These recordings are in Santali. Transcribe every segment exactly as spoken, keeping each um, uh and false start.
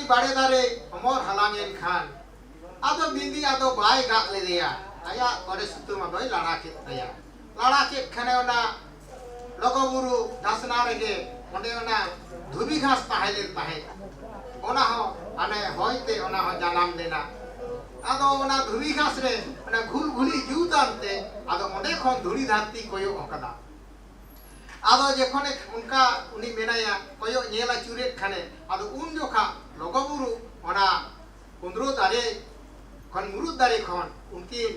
ᱵᱟᱲᱮ ᱫᱟᱨᱮ ᱚᱢᱚᱨ ᱦᱟᱞᱟᱝ ᱮᱱ ᱠᱷᱟᱱ, ᱟᱫᱚ ᱵᱤᱸᱫᱤ ᱟᱫᱚ ᱵᱟᱭ ᱜᱟᱜ ᱞᱮᱫᱮᱭᱟ, ᱟᱭᱟᱜ ᱵᱟᱲᱮ ᱥᱩᱛᱟᱹᱢ ᱟᱫᱚᱭ ᱞᱟᱲᱟ ᱠᱮᱫ ᱛᱟᱭᱟ᱾ ᱞᱟᱲᱟ ᱠᱮᱫ ᱠᱷᱟᱱᱮ ᱚᱱᱟ ᱞᱚᱜᱚ ᱵᱩᱨᱩ ᱫᱷᱟᱥᱱᱟ ᱨᱮᱜᱮ ᱚᱸᱰᱮ ᱚᱱᱟ ᱫᱷᱩᱵᱤ ᱜᱷᱟᱥ ᱛᱟᱦᱮᱸ ᱞᱮᱱ ᱛᱟᱦᱮᱸᱫ, ᱚᱱᱟ ᱦᱚᱸ ᱦᱟᱱᱮ ᱦᱚᱭ ᱛᱮ ᱚᱱᱟ ᱦᱚᱸ ᱡᱟᱱᱟᱢ ᱞᱮᱱᱟ᱾ ᱟᱫᱚ ᱚᱱᱟ ᱫᱷᱩᱵᱤ ᱜᱷᱟᱥ ᱨᱮ ᱚᱱᱟ ᱜᱷᱩᱞ ᱜᱷᱩᱞᱤ ᱡᱩᱛ ᱟᱱᱛᱮ ᱟᱫᱚ ᱚᱸᱰᱮ ᱠᱷᱚᱱ ᱫᱷᱩᱲᱤ ᱫᱷᱟᱹᱨᱛᱤ ᱠᱚᱭᱚᱜ ᱟᱠᱟᱫᱟ᱾ ᱟᱫᱚ ᱡᱚᱠᱷᱚᱱᱮ ᱚᱱᱠᱟ ᱩᱱᱤ ᱢᱮᱱᱟᱭᱟ, ᱠᱚᱭᱚᱜ ᱧᱮᱞ ᱟᱹᱪᱩᱨᱮᱫ ᱠᱷᱟᱱᱮ, ᱟᱫᱚ ᱩᱱ ᱡᱚᱠᱷᱟ ᱞᱚᱜᱚ ᱵᱩᱨᱩ ᱚᱱᱟ ᱠᱩᱸᱫᱽᱨᱚ ᱫᱟᱨᱮ ᱠᱷᱚᱱ, ᱢᱩᱨᱩᱫ ᱫᱟᱨᱮ ᱠᱷᱚᱱ ᱩᱱᱠᱤᱱ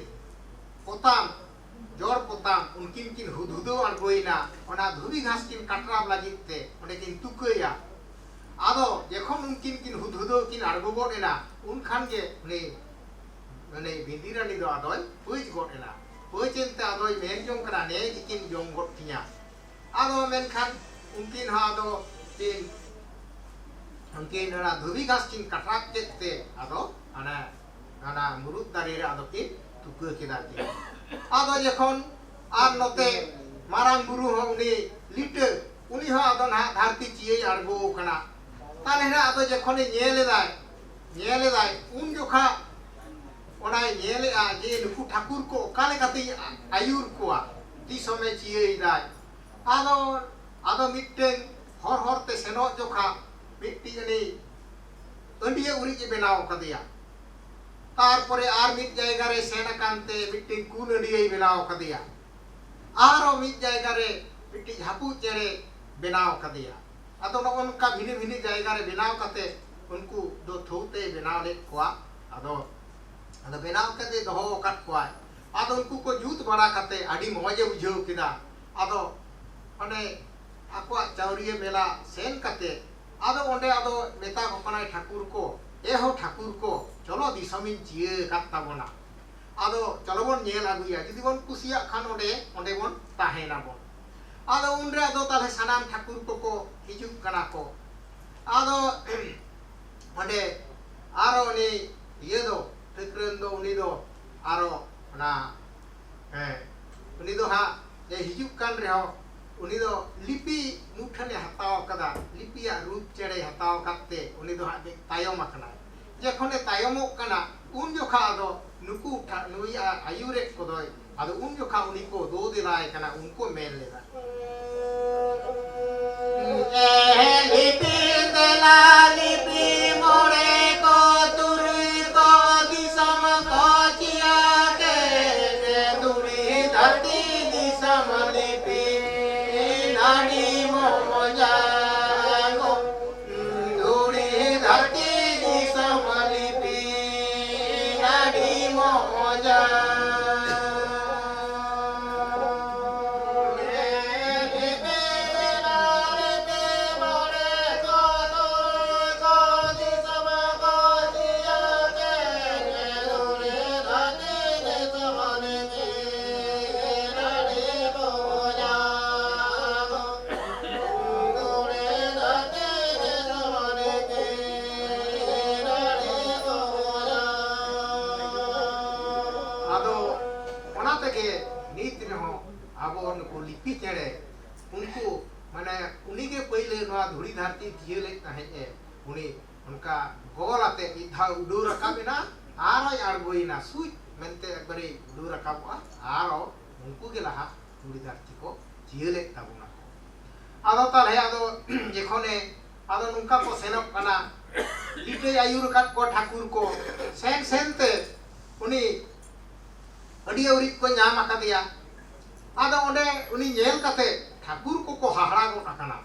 ᱯᱚᱛᱟᱢ, ᱡᱚᱲ ᱯᱚᱛᱟᱢ, ᱩᱱᱠᱤᱱ ᱠᱤᱱ ᱦᱩᱫᱦᱩᱫᱟᱹᱣ ᱟᱬᱜᱚᱭᱮᱱᱟ ᱚᱱᱟ ᱫᱷᱩᱵᱤ ᱜᱷᱟᱥ ᱠᱤᱱ ᱠᱟᱴᱨᱟᱣ ᱞᱟᱹᱜᱤᱫ ᱛᱮ ᱚᱸᱰᱮ ᱠᱤᱱ ᱛᱩᱠᱟᱹᱭᱟ᱾ ᱟᱫᱚ ᱡᱚᱠᱷᱚᱱ ᱩᱱᱠᱤᱱ ᱠᱤᱱ ᱦᱩᱫᱦᱩᱫᱟᱹᱣ ᱠᱤᱱ ᱟᱬᱜᱚ ᱜᱚᱫ ᱮᱱᱟ, ᱩᱱ ᱠᱷᱟᱱ ᱜᱮ ᱩᱱᱤ, ᱩᱱᱤ ᱵᱤᱸᱫᱤ ᱨᱟᱱᱤ ᱫᱚ ᱟᱫᱚᱭ ᱯᱟᱹᱪ ᱜᱚᱫ ᱮᱱᱟ᱾ ᱯᱟᱹᱪ ᱮᱱᱛᱮ ᱟᱫᱚᱭ ᱢᱮᱱ ᱡᱚᱝ ᱠᱟᱱᱟ, ᱱᱮ ᱜᱮᱠᱤᱱ ᱡᱚᱢ ᱜᱚᱫ ᱠᱤᱧᱟ᱾ ᱟᱫᱚ ᱢᱮᱱᱠᱷᱟᱱ ᱩᱱᱠᱤᱱ ᱦᱚᱸ ᱟᱫᱚ ᱠᱤᱱ, ᱩᱱᱠᱤᱱ ᱚᱱᱟ ᱫᱷᱩᱵᱤ ᱜᱷᱟᱥ ᱠᱤᱱ ᱠᱟᱴᱨᱟᱣ ᱠᱮᱫ ᱛᱮ ᱟᱫᱚ ᱚᱱᱟ, ᱚᱱᱟ ᱢᱩᱨᱩᱫ ᱫᱟᱨᱮ ᱨᱮ ᱟᱫᱚ ᱠᱤᱱ ᱛᱩᱠᱟᱹ ᱠᱮᱫᱟ ᱠᱤᱱ᱾ ᱟᱫᱚ ᱡᱚᱠᱷᱚᱱ ᱟᱨ ᱱᱚᱛᱮ ᱢᱟᱨᱟᱝ ᱵᱩᱨᱩ ᱦᱚᱸ ᱩᱱᱤ ᱞᱤᱴᱟᱹ, ᱩᱱᱤ ᱦᱚᱸ ᱟᱫᱚ ᱱᱟᱦᱟᱜ ᱫᱷᱟᱹᱨᱛᱤ ᱪᱤᱭᱟᱹᱭ ᱟᱬᱜᱚ ᱟᱠᱟᱱᱟ᱾ ᱛᱟᱦᱞᱮ ᱱᱟᱦᱟᱜ ᱟᱫᱚ ᱡᱚᱠᱷᱚᱱᱮ ᱧᱮᱞ ᱮᱫᱟᱭ, ᱧᱮᱞ ᱮᱫᱟᱭ, ᱩᱱ ᱡᱚᱠᱷᱟ ᱚᱱᱟᱭ ᱧᱮᱞᱮᱜᱼᱟ ᱡᱮ ᱱᱩᱠᱩ ᱴᱷᱟᱹᱠᱩᱨ ᱠᱚ ᱚᱠᱟ ᱞᱮᱠᱟᱛᱮᱧ ᱟ-, ᱟᱹᱭᱩᱨ ᱠᱚᱣᱟ, ᱫᱤᱥᱚᱢᱮ ᱪᱤᱭᱟᱹᱭᱮᱫᱟᱭ᱾ ᱟᱫᱚ, ᱟᱫᱚ ᱢᱤᱫᱴᱮᱱ ᱦᱚᱨ ᱦᱚᱨ ᱛᱮ ᱥᱮᱱᱚᱜ ᱡᱚᱠᱷᱟ ᱢᱤᱫᱴᱤᱡ ᱩᱱᱤ ᱟᱹᱰᱤᱭᱟᱹ ᱩᱨᱤᱡ ᱮ ᱵᱮᱱᱟᱣ ᱠᱟᱫᱮᱭᱟ᱾ ᱛᱟᱨᱯᱚᱨᱮ ᱟᱨ ᱢᱤᱫ ᱡᱟᱭᱜᱟ ᱨᱮ ᱥᱮᱱ ᱟᱠᱟᱱ ᱛᱮ ᱢᱤᱫᱴᱮᱱ ᱠᱩᱞ ᱟᱹᱰᱤᱭᱟᱹᱭ ᱵᱮᱱᱟᱣ ᱠᱟᱫᱮᱭᱟ᱾ ᱟᱨᱚ ᱢᱤᱫ ᱡᱟᱭᱜᱟ ᱨᱮ ᱢᱤᱫᱴᱤᱡ ᱦᱟᱹᱯᱩᱫ ᱪᱮᱬᱮ ᱵᱮᱱᱟᱣ ᱠᱟᱫᱮᱭᱟ᱾ ᱟᱫᱚ ᱱᱚᱜᱼᱚ ᱱᱚᱝᱠᱟ ᱵᱷᱤᱱᱟᱹ ᱵᱷᱤᱱᱟᱹ ᱡᱟᱭᱜᱟ ᱨᱮ ᱵᱮᱱᱟᱣ ᱠᱟᱛᱮ ᱩᱱᱠᱩ ᱫᱚ ᱛᱷᱩᱣᱛᱮᱭ ᱵᱮᱱᱟᱣ ᱞᱮᱫ ᱠᱚᱣᱟ᱾ ᱟᱫᱚ, ᱟᱫᱚ ᱵᱮᱱᱟᱣ ᱠᱟᱛᱮ ᱫᱚᱦᱚ ᱟᱠᱟᱫ ᱠᱚᱣᱟᱭ᱾ ᱟᱫᱚ ᱩᱱᱠᱩ ᱠᱚ ᱡᱩᱛ ᱵᱟᱲᱟ ᱠᱟᱛᱮ ᱟᱹᱰᱤ ᱢᱚᱡᱽ ᱮ ᱵᱩᱡᱷᱟᱹᱣ ᱠᱮᱫᱟ᱾ ᱟᱫᱚ ᱚᱸᱰᱮ ᱟᱠᱚᱣᱟᱜ ᱪᱟᱣᱨᱤᱭᱟᱹ ᱢᱮᱞᱟ ᱥᱮᱱ ᱠᱟᱛᱮ ᱟᱫᱚ ᱚᱸᱰᱮ ᱟᱫᱚ ᱢᱮᱛᱟ ᱠᱚ ᱠᱟᱱᱟᱭ ᱴᱷᱟᱹᱠᱩᱨ ᱠᱚ, ᱮ ᱦᱳ ᱴᱷᱟᱹᱠᱩᱨ ᱠᱚ, ᱪᱚᱞᱚ ᱫᱤᱥᱚᱢᱤᱧ ᱪᱤᱭᱟᱹ ᱟᱠᱟᱫ ᱛᱟᱵᱚᱱᱟ᱾ ᱟᱫᱚ ᱪᱚᱞᱚ ᱵᱚᱱ ᱧᱮᱞ ᱟᱹᱜᱩᱭᱟ, ᱡᱩᱫᱤ ᱵᱚᱱ ᱠᱩᱥᱤᱭᱟᱜ ᱠᱷᱟᱱ ᱚᱸᱰᱮ, ᱚᱸᱰᱮ ᱵᱚᱱ ᱛᱟᱦᱮᱱᱟᱵᱚᱱ᱾ ᱟᱫᱚ ᱩᱱᱨᱮ ᱟᱫᱚ ᱛᱟᱦᱞᱮ ᱥᱟᱱᱟᱢ ᱴᱷᱟᱹᱠᱩᱨ ᱠᱚᱠᱚ ᱦᱤᱡᱩᱜ ᱠᱟᱱᱟ ᱠᱚ᱾ ᱟᱫᱚ ᱚᱸᱰᱮ ᱟᱨᱚ ᱩᱱᱤ ᱤᱭᱟᱹ ᱫᱚ, ᱴᱷᱟᱹᱠᱨᱟᱹᱱ ᱫᱚ ᱩᱱᱤ ᱫᱚ ᱟᱨᱚ ᱚᱱᱟ, ᱦᱮᱸ, ᱩᱱᱤ ᱫᱚ ᱦᱟᱸᱜ ᱮ ᱦᱤᱡᱩᱜ ᱠᱟᱱ ᱨᱮᱦᱚᱸ ᱩᱱᱤ ᱫᱚ ᱞᱤᱯᱤ ᱢᱩᱴᱷᱟᱹᱱᱮ ᱦᱟᱛᱟᱣ ᱟᱠᱟᱫᱟ, ᱞᱤᱯᱤᱭᱟᱜ ᱨᱩᱯ ᱪᱮᱬᱮᱭ ᱦᱟᱛᱟᱣ ᱟᱠᱟᱫ ᱛᱮ ᱩᱱᱤ ᱫᱚ ᱦᱟᱸᱜ ᱢᱤᱫ ᱛᱟᱭᱚᱢ ᱟᱠᱟᱱᱟᱭ᱾ ᱡᱚᱠᱷᱚᱱᱮ ᱛᱟᱭᱚᱢᱚᱜ ᱠᱟᱱᱟ, ᱩᱱ ᱡᱚᱠᱷᱟ ᱟᱫᱚ ᱱᱩᱠᱩ ᱴᱷᱟ-, ᱱᱩᱭ ᱟ-, ᱟᱹᱭᱩᱨᱮᱫ ᱠᱚᱫᱚᱭ, ᱟᱫᱚ ᱩᱱ ᱡᱚᱠᱷᱟ ᱩᱱᱤ ᱠᱚ ᱫᱳ ᱫᱮᱞᱟᱭ ᱠᱟᱱᱟ, ᱩᱱᱠᱩ ᱢᱮᱱ ᱞᱮᱫᱟ, ᱮ ᱞᱤᱯᱤ ᱫᱮᱞᱟ ᱞᱤᱯᱤ ᱢᱚᱬᱮ ᱠᱚ ᱛᱩᱨᱩᱭ ᱠᱚ ᱫᱤᱥᱚᱢ ᱠᱚ ᱪᱤᱭᱟ ᱠᱮ, ᱫᱷᱩᱲᱤ ᱫᱷᱟᱹᱨᱛᱤ ᱫᱤᱥᱚᱢ ᱞᱤᱯᱤ ᱱᱟᱹᱲᱤ ᱢᱚᱡᱟ ᱜᱚ᱾ ᱫᱷᱩᱲᱤ ᱫᱷᱟᱹᱨᱛᱤ ᱫᱤᱥᱚᱢ ᱞᱤᱯᱤ ᱟᱹᱰᱤ ᱢᱚᱡᱟ᱾ ᱟᱫᱚ ᱚᱱᱟ ᱛᱮᱜᱮ ᱱᱤᱛ ᱨᱮᱦᱚᱸ ᱟᱵᱚ ᱱᱩᱠᱩ ᱞᱤᱯᱤ ᱪᱮᱬᱮ, ᱩᱱᱠᱩ, ᱢᱟᱱᱮ, ᱩᱱᱤᱜᱮ ᱯᱟᱹᱭᱞᱟᱹ ᱱᱚᱣᱟ ᱫᱷᱩᱲᱤ ᱫᱷᱟᱹᱨᱛᱤ ᱡᱤᱭᱟᱹᱞᱮᱫ ᱛᱟᱦᱮᱸᱫ ᱮ, ᱩᱱᱤ ᱚᱱᱠᱟ ᱜᱚᱞ ᱟᱛᱮ ᱢᱤᱫ ᱫᱷᱟᱣ ᱩᱰᱟᱹᱣ ᱨᱟᱠᱟᱵ ᱮᱱᱟ, ᱟᱨᱦᱚᱸᱭ ᱟᱬᱜᱚᱭᱮᱱᱟ, ᱥᱩᱡ ᱢᱮᱱᱛᱮ ᱮᱠᱵᱟᱨᱮ ᱩᱰᱟᱹᱣ ᱨᱟᱠᱟᱵᱚᱜᱼᱟ, ᱟᱨᱚ ᱩᱱᱠᱩ ᱜᱮ ᱞᱟᱦᱟ ᱫᱷᱩᱲᱤ ᱫᱷᱟᱹᱨᱛᱤ ᱠᱚ ᱡᱤᱭᱟᱹᱞᱮᱫ ᱛᱟᱵᱚᱱᱟ ᱠᱚ᱾ ᱟᱫᱚ ᱛᱟᱦᱞᱮ ᱟᱫᱚ ᱡᱚᱠᱷᱚᱱᱮ, ᱟᱫᱚ ᱱᱚᱝᱠᱟ ᱠᱚ ᱥᱮᱱᱚᱜ ᱠᱟᱱᱟ, ᱞᱤᱴᱟᱹᱭ ᱟᱹᱭᱩᱨ ᱟᱠᱟᱫ ᱠᱚ ᱴᱷᱟᱹᱠᱩᱨ ᱠᱚ, ᱥᱮᱱ ᱥᱮᱱ ᱛᱮ ᱩᱱᱤ ᱟᱹᱰᱤ ᱟᱹᱣᱨᱤᱡ ᱠᱚ ᱧᱟᱢ ᱟᱠᱟᱫᱮᱭᱟ᱾ ᱟᱫᱚ ᱚᱸᱰᱮ ᱩᱱᱤ ᱧᱮᱞ ᱠᱟᱛᱮ ᱴᱷᱟᱹᱠᱩᱨ ᱠᱚᱠᱚ ᱦᱟᱦᱟᱲᱟ ᱜᱚᱫ ᱟᱠᱟᱱᱟ᱾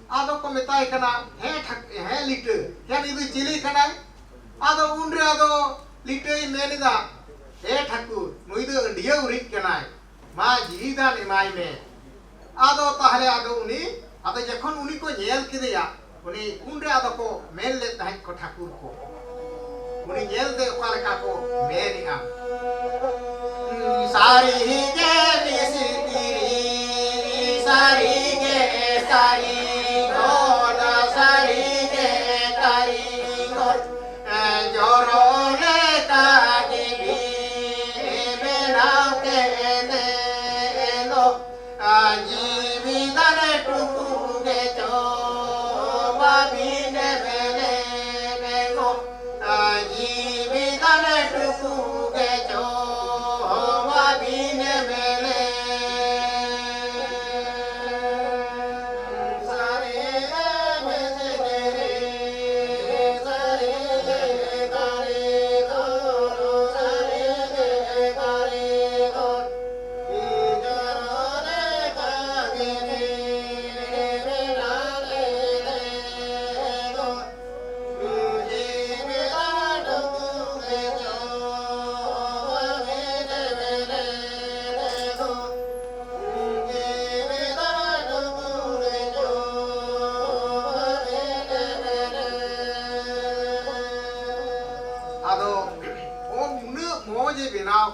ᱟᱫᱚ ᱠᱚ ᱢᱮᱛᱟᱭ ᱠᱟᱱᱟ, "ᱦᱮᱸ ᱴᱷᱟᱠ-, ᱦᱮᱸ ᱞᱤᱴᱟᱹ, ᱦᱮᱸ ᱱᱩᱭ ᱫᱚ ᱪᱤᱞᱤ ᱠᱟᱱᱟᱭ?" ᱟᱫᱚ ᱩᱱᱨᱮ ᱟᱫᱚ ᱞᱤᱴᱟᱹᱭ ᱢᱮᱱ ᱮᱫᱟ, "ᱦᱮᱸ ᱴᱷᱟᱹᱠᱩᱨ, ᱱᱩᱭ ᱫᱚ ᱟᱹᱰᱤ ᱟᱹᱣᱨᱤᱡ ᱠᱟᱱᱟᱭ, ᱢᱟ ᱡᱤᱣᱤ ᱫᱟᱱ ᱮᱢᱟᱭ ᱢᱮ᱾" ᱟᱫᱚ ᱛᱟᱦᱞᱮ ᱟᱫᱚ ᱩᱱᱤ, ᱟᱫᱚ ᱡᱚᱠᱷᱚᱱ ᱩᱱᱤ ᱠᱚ ᱧᱮᱞ ᱠᱮᱫᱮᱭᱟ, ᱩᱱᱤ ᱩᱱᱨᱮ ᱟᱫᱚ ᱠᱚ ᱢᱮᱱ ᱞᱮᱫ ᱛᱟᱦᱮᱸᱫ ᱠᱚ ᱴᱷᱟᱹᱠᱩᱨ ᱠᱚ, ᱩᱱᱤ ᱧᱮᱞ ᱛᱮ ᱚᱠᱟ ᱞᱮᱠᱟ ᱠᱚ ᱢᱮᱱᱮᱜᱼᱟ, "ᱥᱟᱹᱨᱤ ᱜᱮ ᱢᱤᱥᱛᱤᱨᱤ, ᱥᱟᱹᱨᱤ ᱜᱮ ᱠᱟᱹᱨᱤᱜᱚᱨ, ᱥᱟᱹᱨᱤ ᱜᱮ ᱠᱟᱹᱨᱤᱜᱚᱨ, ᱡᱚᱨᱚ ᱞᱮᱠᱟ ᱜᱮ ᱵᱮᱱᱟᱣ ᱠᱮᱫᱮ ᱫᱚ, ᱡᱤᱣᱤ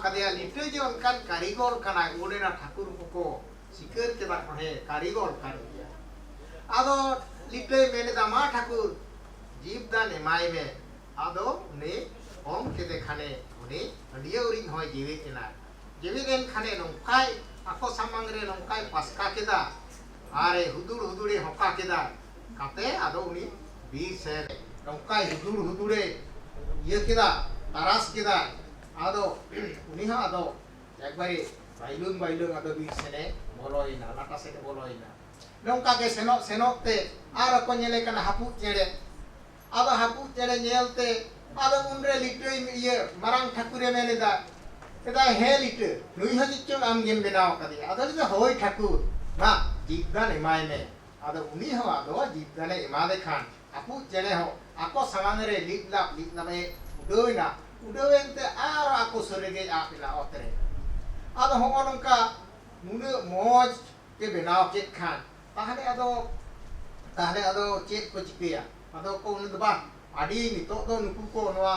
ᱠᱟᱫᱮᱭᱟ, ᱞᱤᱴᱟᱹ ᱡᱮ ᱚᱱᱠᱟᱱ ᱠᱟᱹᱨᱤᱜᱚᱞ ᱠᱟᱱᱟᱭ, ᱩᱱ ᱨᱮᱱᱟᱜ ᱴᱷᱟᱹᱠᱩᱨ ᱠᱚᱠᱚ ᱥᱤᱠᱟᱹᱨ ᱠᱮᱫᱟ ᱠᱚ, ᱦᱮᱸ, ᱠᱟᱹᱨᱤᱜᱚᱞ ᱠᱟᱱ ᱜᱮᱭᱟ᱾ ᱟᱫᱚ ᱞᱤᱴᱟᱹᱭ ᱢᱮᱱ ᱮᱫᱟ, ᱢᱟ ᱴᱷᱟᱹᱠᱩᱨ, ᱡᱤᱵᱽ ᱫᱟᱱ ᱮᱢᱟᱭ ᱢᱮ᱾ ᱟᱫᱚ ᱩᱱᱤ ᱚᱝ ᱠᱮᱫᱮ ᱠᱷᱟᱱᱮ, ᱩᱱᱤ ᱦᱟᱹᱰᱭᱟᱹᱣ ᱨᱤᱡ ᱦᱚᱸᱭ ᱡᱤᱣᱮᱫ ᱮᱱᱟ᱾ ᱡᱤᱣᱮᱫ ᱮᱱ ᱠᱷᱟᱱᱮ ᱱᱚᱝᱠᱟᱭ ᱟᱠᱚ ᱥᱟᱢᱟᱝ ᱨᱮ ᱱᱚᱝᱠᱟᱭ ᱯᱟᱥᱠᱟ ᱠᱮᱫᱟ, ᱟᱨᱮ ᱦᱩᱫᱩᱲ ᱦᱩᱫᱩᱲᱮ ᱦᱚᱠᱟ ᱠᱮᱫᱟ᱾ ᱠᱟᱛᱮ ᱟᱫᱚ ᱩᱱᱤ ᱵᱤᱨ ᱥᱮᱫ ᱱᱚᱝᱠᱟᱭ ᱦᱩᱫᱩᱲ ᱦᱩᱫᱩᱲᱮ ᱤᱭᱟᱹ ᱠᱮᱫᱟ, ᱛᱟᱨᱟᱥ ᱠᱮᱫᱟ᱾ ᱟᱫᱚ ᱩᱱᱤ ᱦᱚᱸ ᱟᱫᱚ ᱮᱠᱵᱟᱨᱮ ᱵᱟᱭᱞᱩᱝ ᱵᱟᱭᱞᱩᱝ ᱟᱫᱚ ᱵᱤᱨ ᱥᱮᱱᱮ ᱵᱚᱞᱚᱭᱮᱱᱟ, ᱞᱟᱴᱟ ᱥᱮᱫ ᱮ ᱵᱚᱞᱚᱭᱮᱱᱟ᱾ ᱱᱚᱝᱠᱟ ᱜᱮ ᱥᱮᱱᱚᱜ ᱥᱮᱱᱚᱜ ᱛᱮ ᱟᱨ ᱠᱚ ᱧᱮᱞᱮ ᱠᱟᱱᱟ ᱦᱟᱹᱯᱩᱫ ᱪᱮᱬᱮ᱾ ᱟᱫᱚ ᱦᱟᱹᱯᱩᱫ ᱪᱮᱬᱮ ᱧᱮᱞ ᱛᱮ ᱟᱫᱚ ᱩᱱᱨᱮ ᱞᱤᱴᱟᱹᱭ, ᱤᱭᱟᱹ, ᱢᱟᱨᱟᱝ ᱴᱷᱟᱹᱠᱩᱨᱮ ᱢᱮᱱ ᱮᱫᱟ, ᱮᱫᱟ, "ᱦᱮᱸ ᱞᱤᱴᱟᱹ, ᱱᱩᱭ ᱦᱚᱸ ᱪᱮᱫ ᱪᱚᱝ ᱟᱢ ᱜᱮᱢ ᱵᱮᱱᱟᱣ ᱟᱠᱟᱫᱮᱭᱟ?" ᱟᱫᱚ ᱞᱟᱹᱭ ᱮᱫᱟ, "ᱦᱳᱭ ᱴᱷᱟᱹᱠᱩᱨ, ᱢᱟ, ᱡᱤᱵᱽ ᱫᱟᱱ ᱮᱢᱟᱭ ᱢᱮ᱾" ᱟᱫᱚ ᱩᱱᱤ ᱦᱚᱸ ᱟᱫᱚ ᱡᱤᱵᱽ ᱫᱟᱱᱮ ᱮᱢᱟᱫᱮ ᱠᱷᱟᱱ ᱦᱟᱹᱯᱩᱫ ᱪᱮᱬᱮ ᱦᱚᱸ ᱟᱠᱚ ᱥᱟᱢᱟᱝ ᱨᱮ ᱞᱤᱯ ᱞᱟᱯ ᱞᱤᱯ ᱞᱟᱯ ᱮ ᱩᱰᱟᱹᱣ ᱮᱱᱟ᱾ ᱩᱰᱟᱹᱣ ᱮᱱᱛᱮ ᱟᱨ ᱟᱠᱚ ᱥᱩᱨ ᱨᱮᱜᱮᱭ ᱟᱵ ᱮᱱᱟ ᱚᱛ ᱨᱮ᱾ ᱟᱫᱚ ᱦᱚᱸᱜᱼᱚ ᱱᱚᱝᱠᱟ ᱱᱩᱱᱟᱹᱜ ᱢᱚᱡᱽ ᱯᱮ ᱵᱮᱱᱟᱣ ᱠᱮᱫ ᱠᱷᱟᱱ, ᱛᱟᱦᱞᱮ ᱟᱫᱚ, ᱛᱟᱦᱞᱮ ᱟᱫᱚ ᱪᱮᱫ ᱠᱚ ᱪᱤᱠᱟᱹᱭᱟ? ᱟᱫᱚ ᱠᱚ ᱩᱱᱤ ᱫᱚ, "ᱵᱟᱦ, ᱟᱹᱰᱤ ᱱᱤᱛᱚᱜ ᱫᱚ ᱱᱩᱠᱩ ᱠᱚ ᱱᱚᱣᱟ,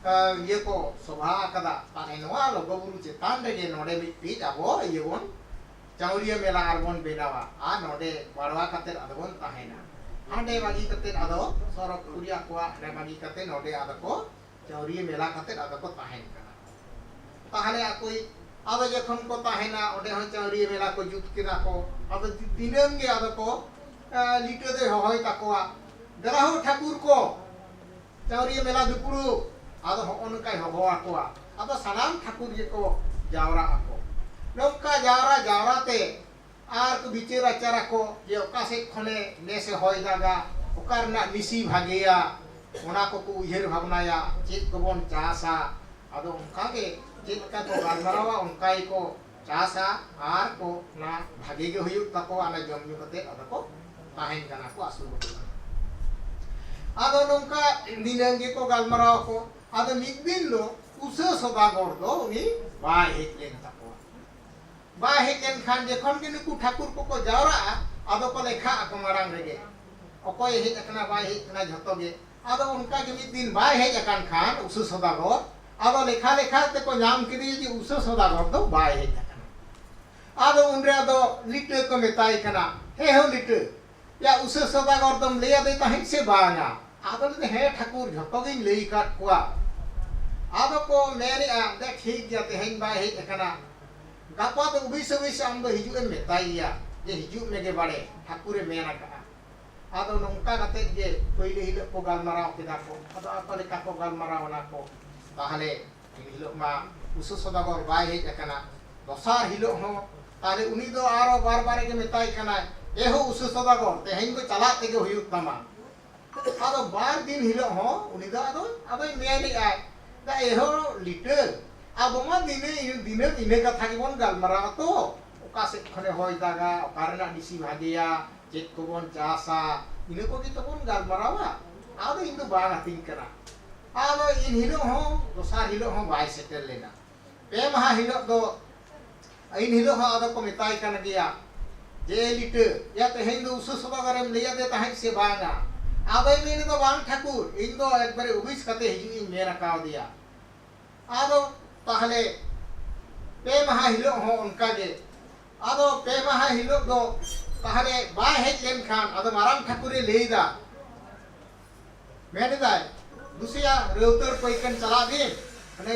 ᱟ, ᱤᱭᱟᱹ ᱠᱚ ᱥᱚᱵᱷᱟ ᱟᱠᱟᱫᱟ, ᱛᱟᱦᱞᱮ ᱱᱚᱣᱟ ᱞᱚᱜᱚ ᱵᱩᱨᱩ ᱪᱮᱛᱟᱱ ᱨᱮᱜᱮ ᱱᱚᱰᱮ ᱢᱤᱫᱴᱤᱡ ᱟᱵᱚ ᱤᱭᱟᱹ ᱵᱚᱱ, ᱪᱟᱣᱨᱤᱭᱟᱹ ᱢᱮᱞᱟ ᱟᱨ ᱵᱚᱱ ᱵᱮᱱᱟᱣᱟ, ᱟᱨ ᱱᱚᱰᱮ ᱵᱟᱲᱣᱟ ᱠᱟᱛᱮᱫ ᱟᱫᱚ ᱵᱚᱱ ᱛᱟᱦᱮᱱᱟ᱾" ᱦᱟᱸᱰᱮ ᱵᱟᱹᱜᱤ ᱠᱟᱛᱮᱫ ᱟᱫᱚ ᱥᱚᱨᱚᱜᱽᱯᱩᱨᱤᱭᱟ ᱠᱚᱣᱟᱜ ᱦᱟᱸᱰᱮ ᱵᱟᱹᱜᱤ ᱠᱟᱛᱮᱫ ᱱᱚᱰᱮ ᱟᱫᱚ ᱠᱚ ᱪᱟᱹᱣᱨᱤᱭᱟᱹ ᱢᱮᱞᱟ ᱠᱟᱛᱮᱫ ᱟᱫᱚ ᱠᱚ ᱛᱟᱦᱮᱱ ᱠᱟᱱᱟ᱾ ᱛᱟᱦᱞᱮ ᱟᱠᱚᱭ, ᱟᱫᱚ ᱡᱚᱠᱷᱚᱱ ᱠᱚ ᱛᱟᱦᱮᱱᱟ, ᱚᱸᱰᱮ ᱦᱚᱸ ᱪᱟᱹᱣᱨᱤᱭᱟᱹ ᱢᱮᱞᱟ ᱠᱚ ᱡᱩᱛ ᱠᱮᱫᱟ ᱠᱚ᱾ ᱟᱫᱚ ᱫᱤ-, ᱫᱤᱱᱟᱹᱢ ᱜᱮ ᱟᱫᱚ ᱠᱚ, ᱮ, ᱞᱤᱴᱟᱹ ᱫᱚᱭ ᱦᱚᱦᱚᱭ ᱛᱟᱠᱚᱣᱟ, "ᱫᱮᱞᱟ ᱦᱳ ᱴᱷᱟᱹᱠᱩᱨ ᱠᱚ, ᱪᱟᱹᱣᱨᱤᱭᱟᱹ ᱢᱮᱞᱟ ᱫᱩᱯᱲᱩᱵ᱾" ᱟᱫᱚ ᱦᱚᱸᱜᱼᱚ ᱱᱚᱝᱠᱟᱭ ᱦᱚᱦᱚ ᱟᱠᱚᱣᱟ᱾ ᱟᱫᱚ ᱥᱟᱱᱟᱢ ᱴᱷᱟᱹᱠᱩᱨ ᱜᱮᱠᱚ ᱡᱟᱣᱨᱟᱜ ᱟᱠᱚ᱾ ᱱᱚᱝᱠᱟ ᱡᱟᱣᱨᱟ ᱡᱟᱣᱨᱟ ᱛᱮ ᱟᱨ ᱠᱚ ᱵᱤᱪᱟᱹᱨ ᱟᱪᱟᱨ ᱟᱠᱚ ᱡᱮ ᱚᱠᱟ ᱥᱮᱫ ᱠᱷᱚᱱᱮ ᱱᱮᱥᱮ ᱦᱚᱭ ᱫᱟᱜᱟ, ᱚᱠᱟ ᱨᱮᱱᱟᱜ ᱢᱤᱥᱤ ᱵᱷᱟᱜᱮᱭᱟ, ᱚᱱᱟ ᱠᱚᱠᱚ ᱩᱭᱦᱟᱹᱨ ᱵᱷᱟᱵᱽᱱᱟᱭᱟ, ᱪᱮᱫ ᱠᱚᱵᱚᱱ ᱪᱟᱥᱟ᱾ ᱟᱫᱚ ᱚᱱᱠᱟ ᱜᱮ ᱪᱮᱫ ᱞᱮᱠᱟ ᱠᱚ ᱜᱟᱞᱢᱟᱨᱟᱣᱟ, ᱚᱱᱠᱟ ᱜᱮᱠᱚ ᱪᱟᱥᱟ ᱟᱨ ᱠᱚ ᱚᱱᱟ ᱵᱷᱟᱜᱮ ᱜᱮ ᱦᱩᱭᱩᱜ ᱛᱟᱠᱚᱣᱟ, ᱚᱱᱟ ᱡᱚᱢ ᱧᱩ ᱠᱟᱛᱮ ᱟᱫᱚ ᱠᱚ ᱛᱟᱦᱮᱱ ᱠᱟᱱᱟ ᱠᱚ, ᱟᱹᱥᱩᱞᱚᱜ ᱠᱟᱱᱟ᱾ ᱟᱫᱚ ᱱᱚᱝᱠᱟ ᱫᱤᱱᱟᱹᱢ ᱜᱮᱠᱚ ᱜᱟᱞᱢᱟᱨᱟᱣ ᱟᱠᱚ᱾ ᱟᱫᱚ ᱢᱤᱫ ᱫᱤᱱ ᱫᱚ ᱩᱥᱟᱹ ᱥᱚᱫᱟᱜᱚᱨ ᱫᱚ ᱩᱱᱤ ᱵᱟᱭ ᱦᱮᱡ ᱞᱮᱱ ᱛᱟᱠᱚᱣᱟ᱾ ᱵᱟᱭ ᱦᱮᱡ ᱞᱮᱱᱠᱷᱟᱱ ᱡᱚᱠᱷᱚᱱ ᱜᱮ ᱱᱩᱠᱩ ᱴᱷᱟᱹᱠᱩᱨ ᱠᱚᱠᱚ ᱡᱟᱣᱨᱟᱜᱼᱟ, ᱟᱫᱚ ᱠᱚ ᱞᱮᱠᱷᱟᱜ ᱟᱠᱚ ᱢᱟᱲᱟᱝ ᱨᱮᱜᱮ, ᱚᱠᱚᱭᱮ ᱦᱮᱡ ᱟᱠᱟᱱᱟ ᱵᱟᱭ ᱦᱮᱡ ᱟᱠᱟᱱᱟ ᱡᱷᱚᱛᱚ ᱜᱮ᱾ ᱟᱫᱚ ᱚᱱᱠᱟ ᱜᱮ ᱢᱤᱫ ᱫᱤᱱ ᱵᱟᱭ ᱦᱮᱡ ᱟᱠᱟᱱ ᱠᱷᱟᱱ ᱩᱥᱩ ᱥᱚᱫᱟᱜᱚᱨ, ᱟᱫᱚ ᱞᱮᱠᱷᱟ ᱞᱮᱠᱷᱟ ᱛᱮᱠᱚ ᱧᱟᱢ ᱠᱮᱫᱮᱭᱟ ᱡᱮ ᱩᱥᱟᱹ ᱥᱚᱫᱟᱜᱚᱨ ᱫᱚ ᱵᱟᱭ ᱦᱮᱡ ᱟᱠᱟᱱᱟ᱾ ᱟᱫᱚ ᱩᱱᱨᱮ ᱟᱫᱚ ᱞᱤᱴᱟᱹ ᱠᱚ ᱢᱮᱛᱟᱭ ᱠᱟᱱᱟ, "ᱦᱮ ᱦᱳ ᱞᱤᱴᱟᱹ, ᱭᱟ ᱩᱥᱟᱹ ᱥᱚᱫᱟᱜᱚᱨ ᱫᱚᱢ ᱞᱟᱹᱭ ᱟᱫᱮ ᱛᱟᱦᱮᱸᱫ ᱥᱮ ᱵᱟᱝᱟ?" ᱟᱫᱚ ᱞᱟᱹᱭ ᱫᱟ, "ᱦᱮᱸ ᱴᱷᱟᱹᱠᱩᱨ, ᱡᱷᱚᱛᱚ ᱜᱤᱧ ᱞᱟᱹᱭ ᱟᱠᱟᱫ ᱠᱚᱣᱟ᱾" ᱟᱫᱚ ᱠᱚ ᱢᱮᱱᱮᱜᱼᱟ, "ᱫᱮ ᱴᱷᱤᱠ ᱜᱮᱭᱟ, ᱛᱮᱦᱮᱧ ᱵᱟᱭ ᱦᱮᱡ ᱟᱠᱟᱱᱟ, ᱜᱟᱯᱟ ᱫᱚ ᱩᱵᱤᱥ ᱩᱵᱤᱥ ᱟᱢ ᱫᱚ ᱦᱤᱡᱩᱜ ᱮᱢ ᱢᱮᱛᱟᱭ ᱜᱮᱭᱟ ᱡᱮ ᱦᱤᱡᱩᱜ ᱢᱮᱜᱮ ᱵᱟᱲᱮ, ᱴᱷᱟᱹᱠᱩᱨᱮ ᱢᱮᱱ ᱟᱠᱟᱫᱼᱟ᱾" ᱟᱫᱚ ᱱᱚᱝᱠᱟ ᱠᱟᱛᱮᱫ ᱜᱮ ᱯᱳᱭᱞᱳ ᱦᱤᱞᱳᱜ ᱠᱚ ᱜᱟᱞᱢᱟᱨᱟᱣ ᱠᱮᱫᱟ ᱠᱚ᱾ ᱟᱫᱚ ᱟᱠᱚ ᱞᱮᱠᱟ ᱠᱚ ᱜᱟᱞᱢᱟᱨᱟᱣ ᱮᱱᱟ ᱠᱚ᱾ ᱛᱟᱦᱞᱮ ᱮᱱ ᱦᱤᱞᱳᱜ ᱢᱟ ᱩᱥᱟᱹ ᱥᱚᱫᱟᱜᱚᱨ ᱵᱟᱭ ᱦᱮᱡ ᱟᱠᱟᱱᱟ᱾ ᱫᱚᱥᱟᱨ ᱦᱤᱞᱳᱜ ᱦᱚᱸ ᱛᱟᱦᱞᱮ ᱩᱱᱤ ᱫᱚ ᱟᱨᱚ ᱵᱟᱨ ᱵᱟᱨᱮ ᱜᱮ ᱢᱮᱛᱟᱭ ᱠᱟᱱᱟᱭ, "ᱮ ᱦᱳ ᱩᱥᱟᱹ ᱥᱚᱫᱟᱜᱚᱨ, ᱛᱮᱦᱮᱧ ᱫᱚ ᱪᱟᱞᱟᱜ ᱛᱮᱜᱮ ᱦᱩᱭᱩᱜ ᱛᱟᱢᱟ᱾" ᱟᱫᱚ ᱵᱟᱨ ᱫᱤᱱ ᱦᱤᱞᱳᱜ ᱦᱚᱸ ᱩᱱᱤ ᱫᱚ ᱟᱫᱚ, ᱟᱫᱚᱭ ᱢᱮᱱᱮᱜᱼᱟᱭ, ᱫᱟ, "ᱮ ᱦᱳ ᱞᱤᱴᱟᱹ, ᱟᱵᱚ ᱢᱟ ᱫᱤᱱᱟᱹ, ᱫᱤᱱᱟᱹᱢ ᱤᱱᱟᱹ ᱠᱟᱛᱷᱟ ᱜᱮᱵᱚᱱ ᱜᱟᱞᱢᱟᱨᱟᱣᱟ ᱛᱚ, ᱚᱠᱟ ᱥᱮᱫ ᱠᱷᱚᱱᱮ ᱦᱚᱭ ᱫᱟᱜᱟ, ᱚᱠᱟ ᱨᱮᱱᱟᱜ ᱱᱤᱥᱤ ᱵᱷᱟᱜᱮᱭᱟ, ᱪᱮᱫ ᱠᱚᱵᱚᱱ ᱪᱟᱥᱟ, ᱤᱱᱟᱹ ᱠᱚᱜᱮ ᱛᱚᱵᱚᱱ ᱜᱟᱞᱢᱟᱨᱟᱣᱟ᱾ ᱟᱫᱚ ᱤᱧ ᱫᱚ ᱵᱟᱝ ᱟᱹᱛᱤᱧ ᱠᱟᱱᱟ᱾" ᱟᱫᱚ ᱮᱱ ᱦᱤᱞᱳᱜ ᱦᱚᱸ, ᱫᱚᱥᱟᱨ ᱦᱤᱞᱳᱜ ᱦᱚᱸ ᱵᱟᱭ ᱥᱮᱴᱮᱨ ᱞᱮᱱᱟ᱾ ᱯᱮ ᱢᱟᱦᱟ ᱦᱤᱞᱳᱜ ᱫᱚ, ᱮᱱ ᱦᱤᱞᱳᱜ ᱦᱚᱸ ᱟᱫᱚ ᱠᱚ ᱢᱮᱛᱟᱭ ᱠᱟᱱ ᱜᱮᱭᱟ ᱡᱮ, "ᱮ ᱞᱤᱴᱟᱹ, ᱭᱟ ᱛᱮᱦᱮᱧ ᱫᱚ ᱩᱥᱟᱹ ᱥᱚᱫᱟᱜᱚᱨᱮᱢ ᱞᱟᱹᱭ ᱟᱫᱮ ᱛᱟᱦᱮᱸᱫ ᱥᱮ ᱵᱟᱝᱟ?" ᱟᱫᱚᱭ ᱢᱮᱱ ᱮᱫᱟ, "ᱵᱟᱝ ᱴᱷᱟᱹᱠᱩᱨ, ᱤᱧ ᱫᱚ ᱮᱠᱵᱟᱨᱮ ᱚᱯᱷᱤᱥ ᱠᱟᱛᱮ ᱦᱤᱡᱩᱜ ᱤᱧ ᱢᱮᱱ ᱟᱠᱟᱣᱫᱮᱭᱟ᱾" ᱟᱫᱚ ᱛᱟᱦᱞᱮ ᱯᱮ ᱢᱟᱦᱟ ᱦᱤᱞᱳᱜ ᱦᱚᱸ ᱚᱱᱠᱟ ᱜᱮ᱾ ᱟᱫᱚ ᱯᱮ ᱢᱟᱦᱟ ᱦᱤᱞᱳᱜ ᱫᱚ ᱛᱟᱦᱞᱮ ᱵᱟᱭ ᱦᱮᱡ ᱞᱮᱱᱠᱷᱟᱱ ᱟᱫᱚ ᱢᱟᱨᱟᱝ ᱴᱷᱟᱹᱠᱩᱨᱮ ᱞᱟᱹᱭ ᱮᱫᱟ, ᱢᱮᱱ ᱮᱫᱟᱭ, "ᱫᱩᱥᱤᱭᱟ ᱨᱟᱹᱣᱛᱟᱹᱲ ᱯᱟᱹᱭᱠᱟᱹᱱ ᱪᱟᱞᱟᱜ ᱵᱤᱱ, ᱦᱟᱱᱮ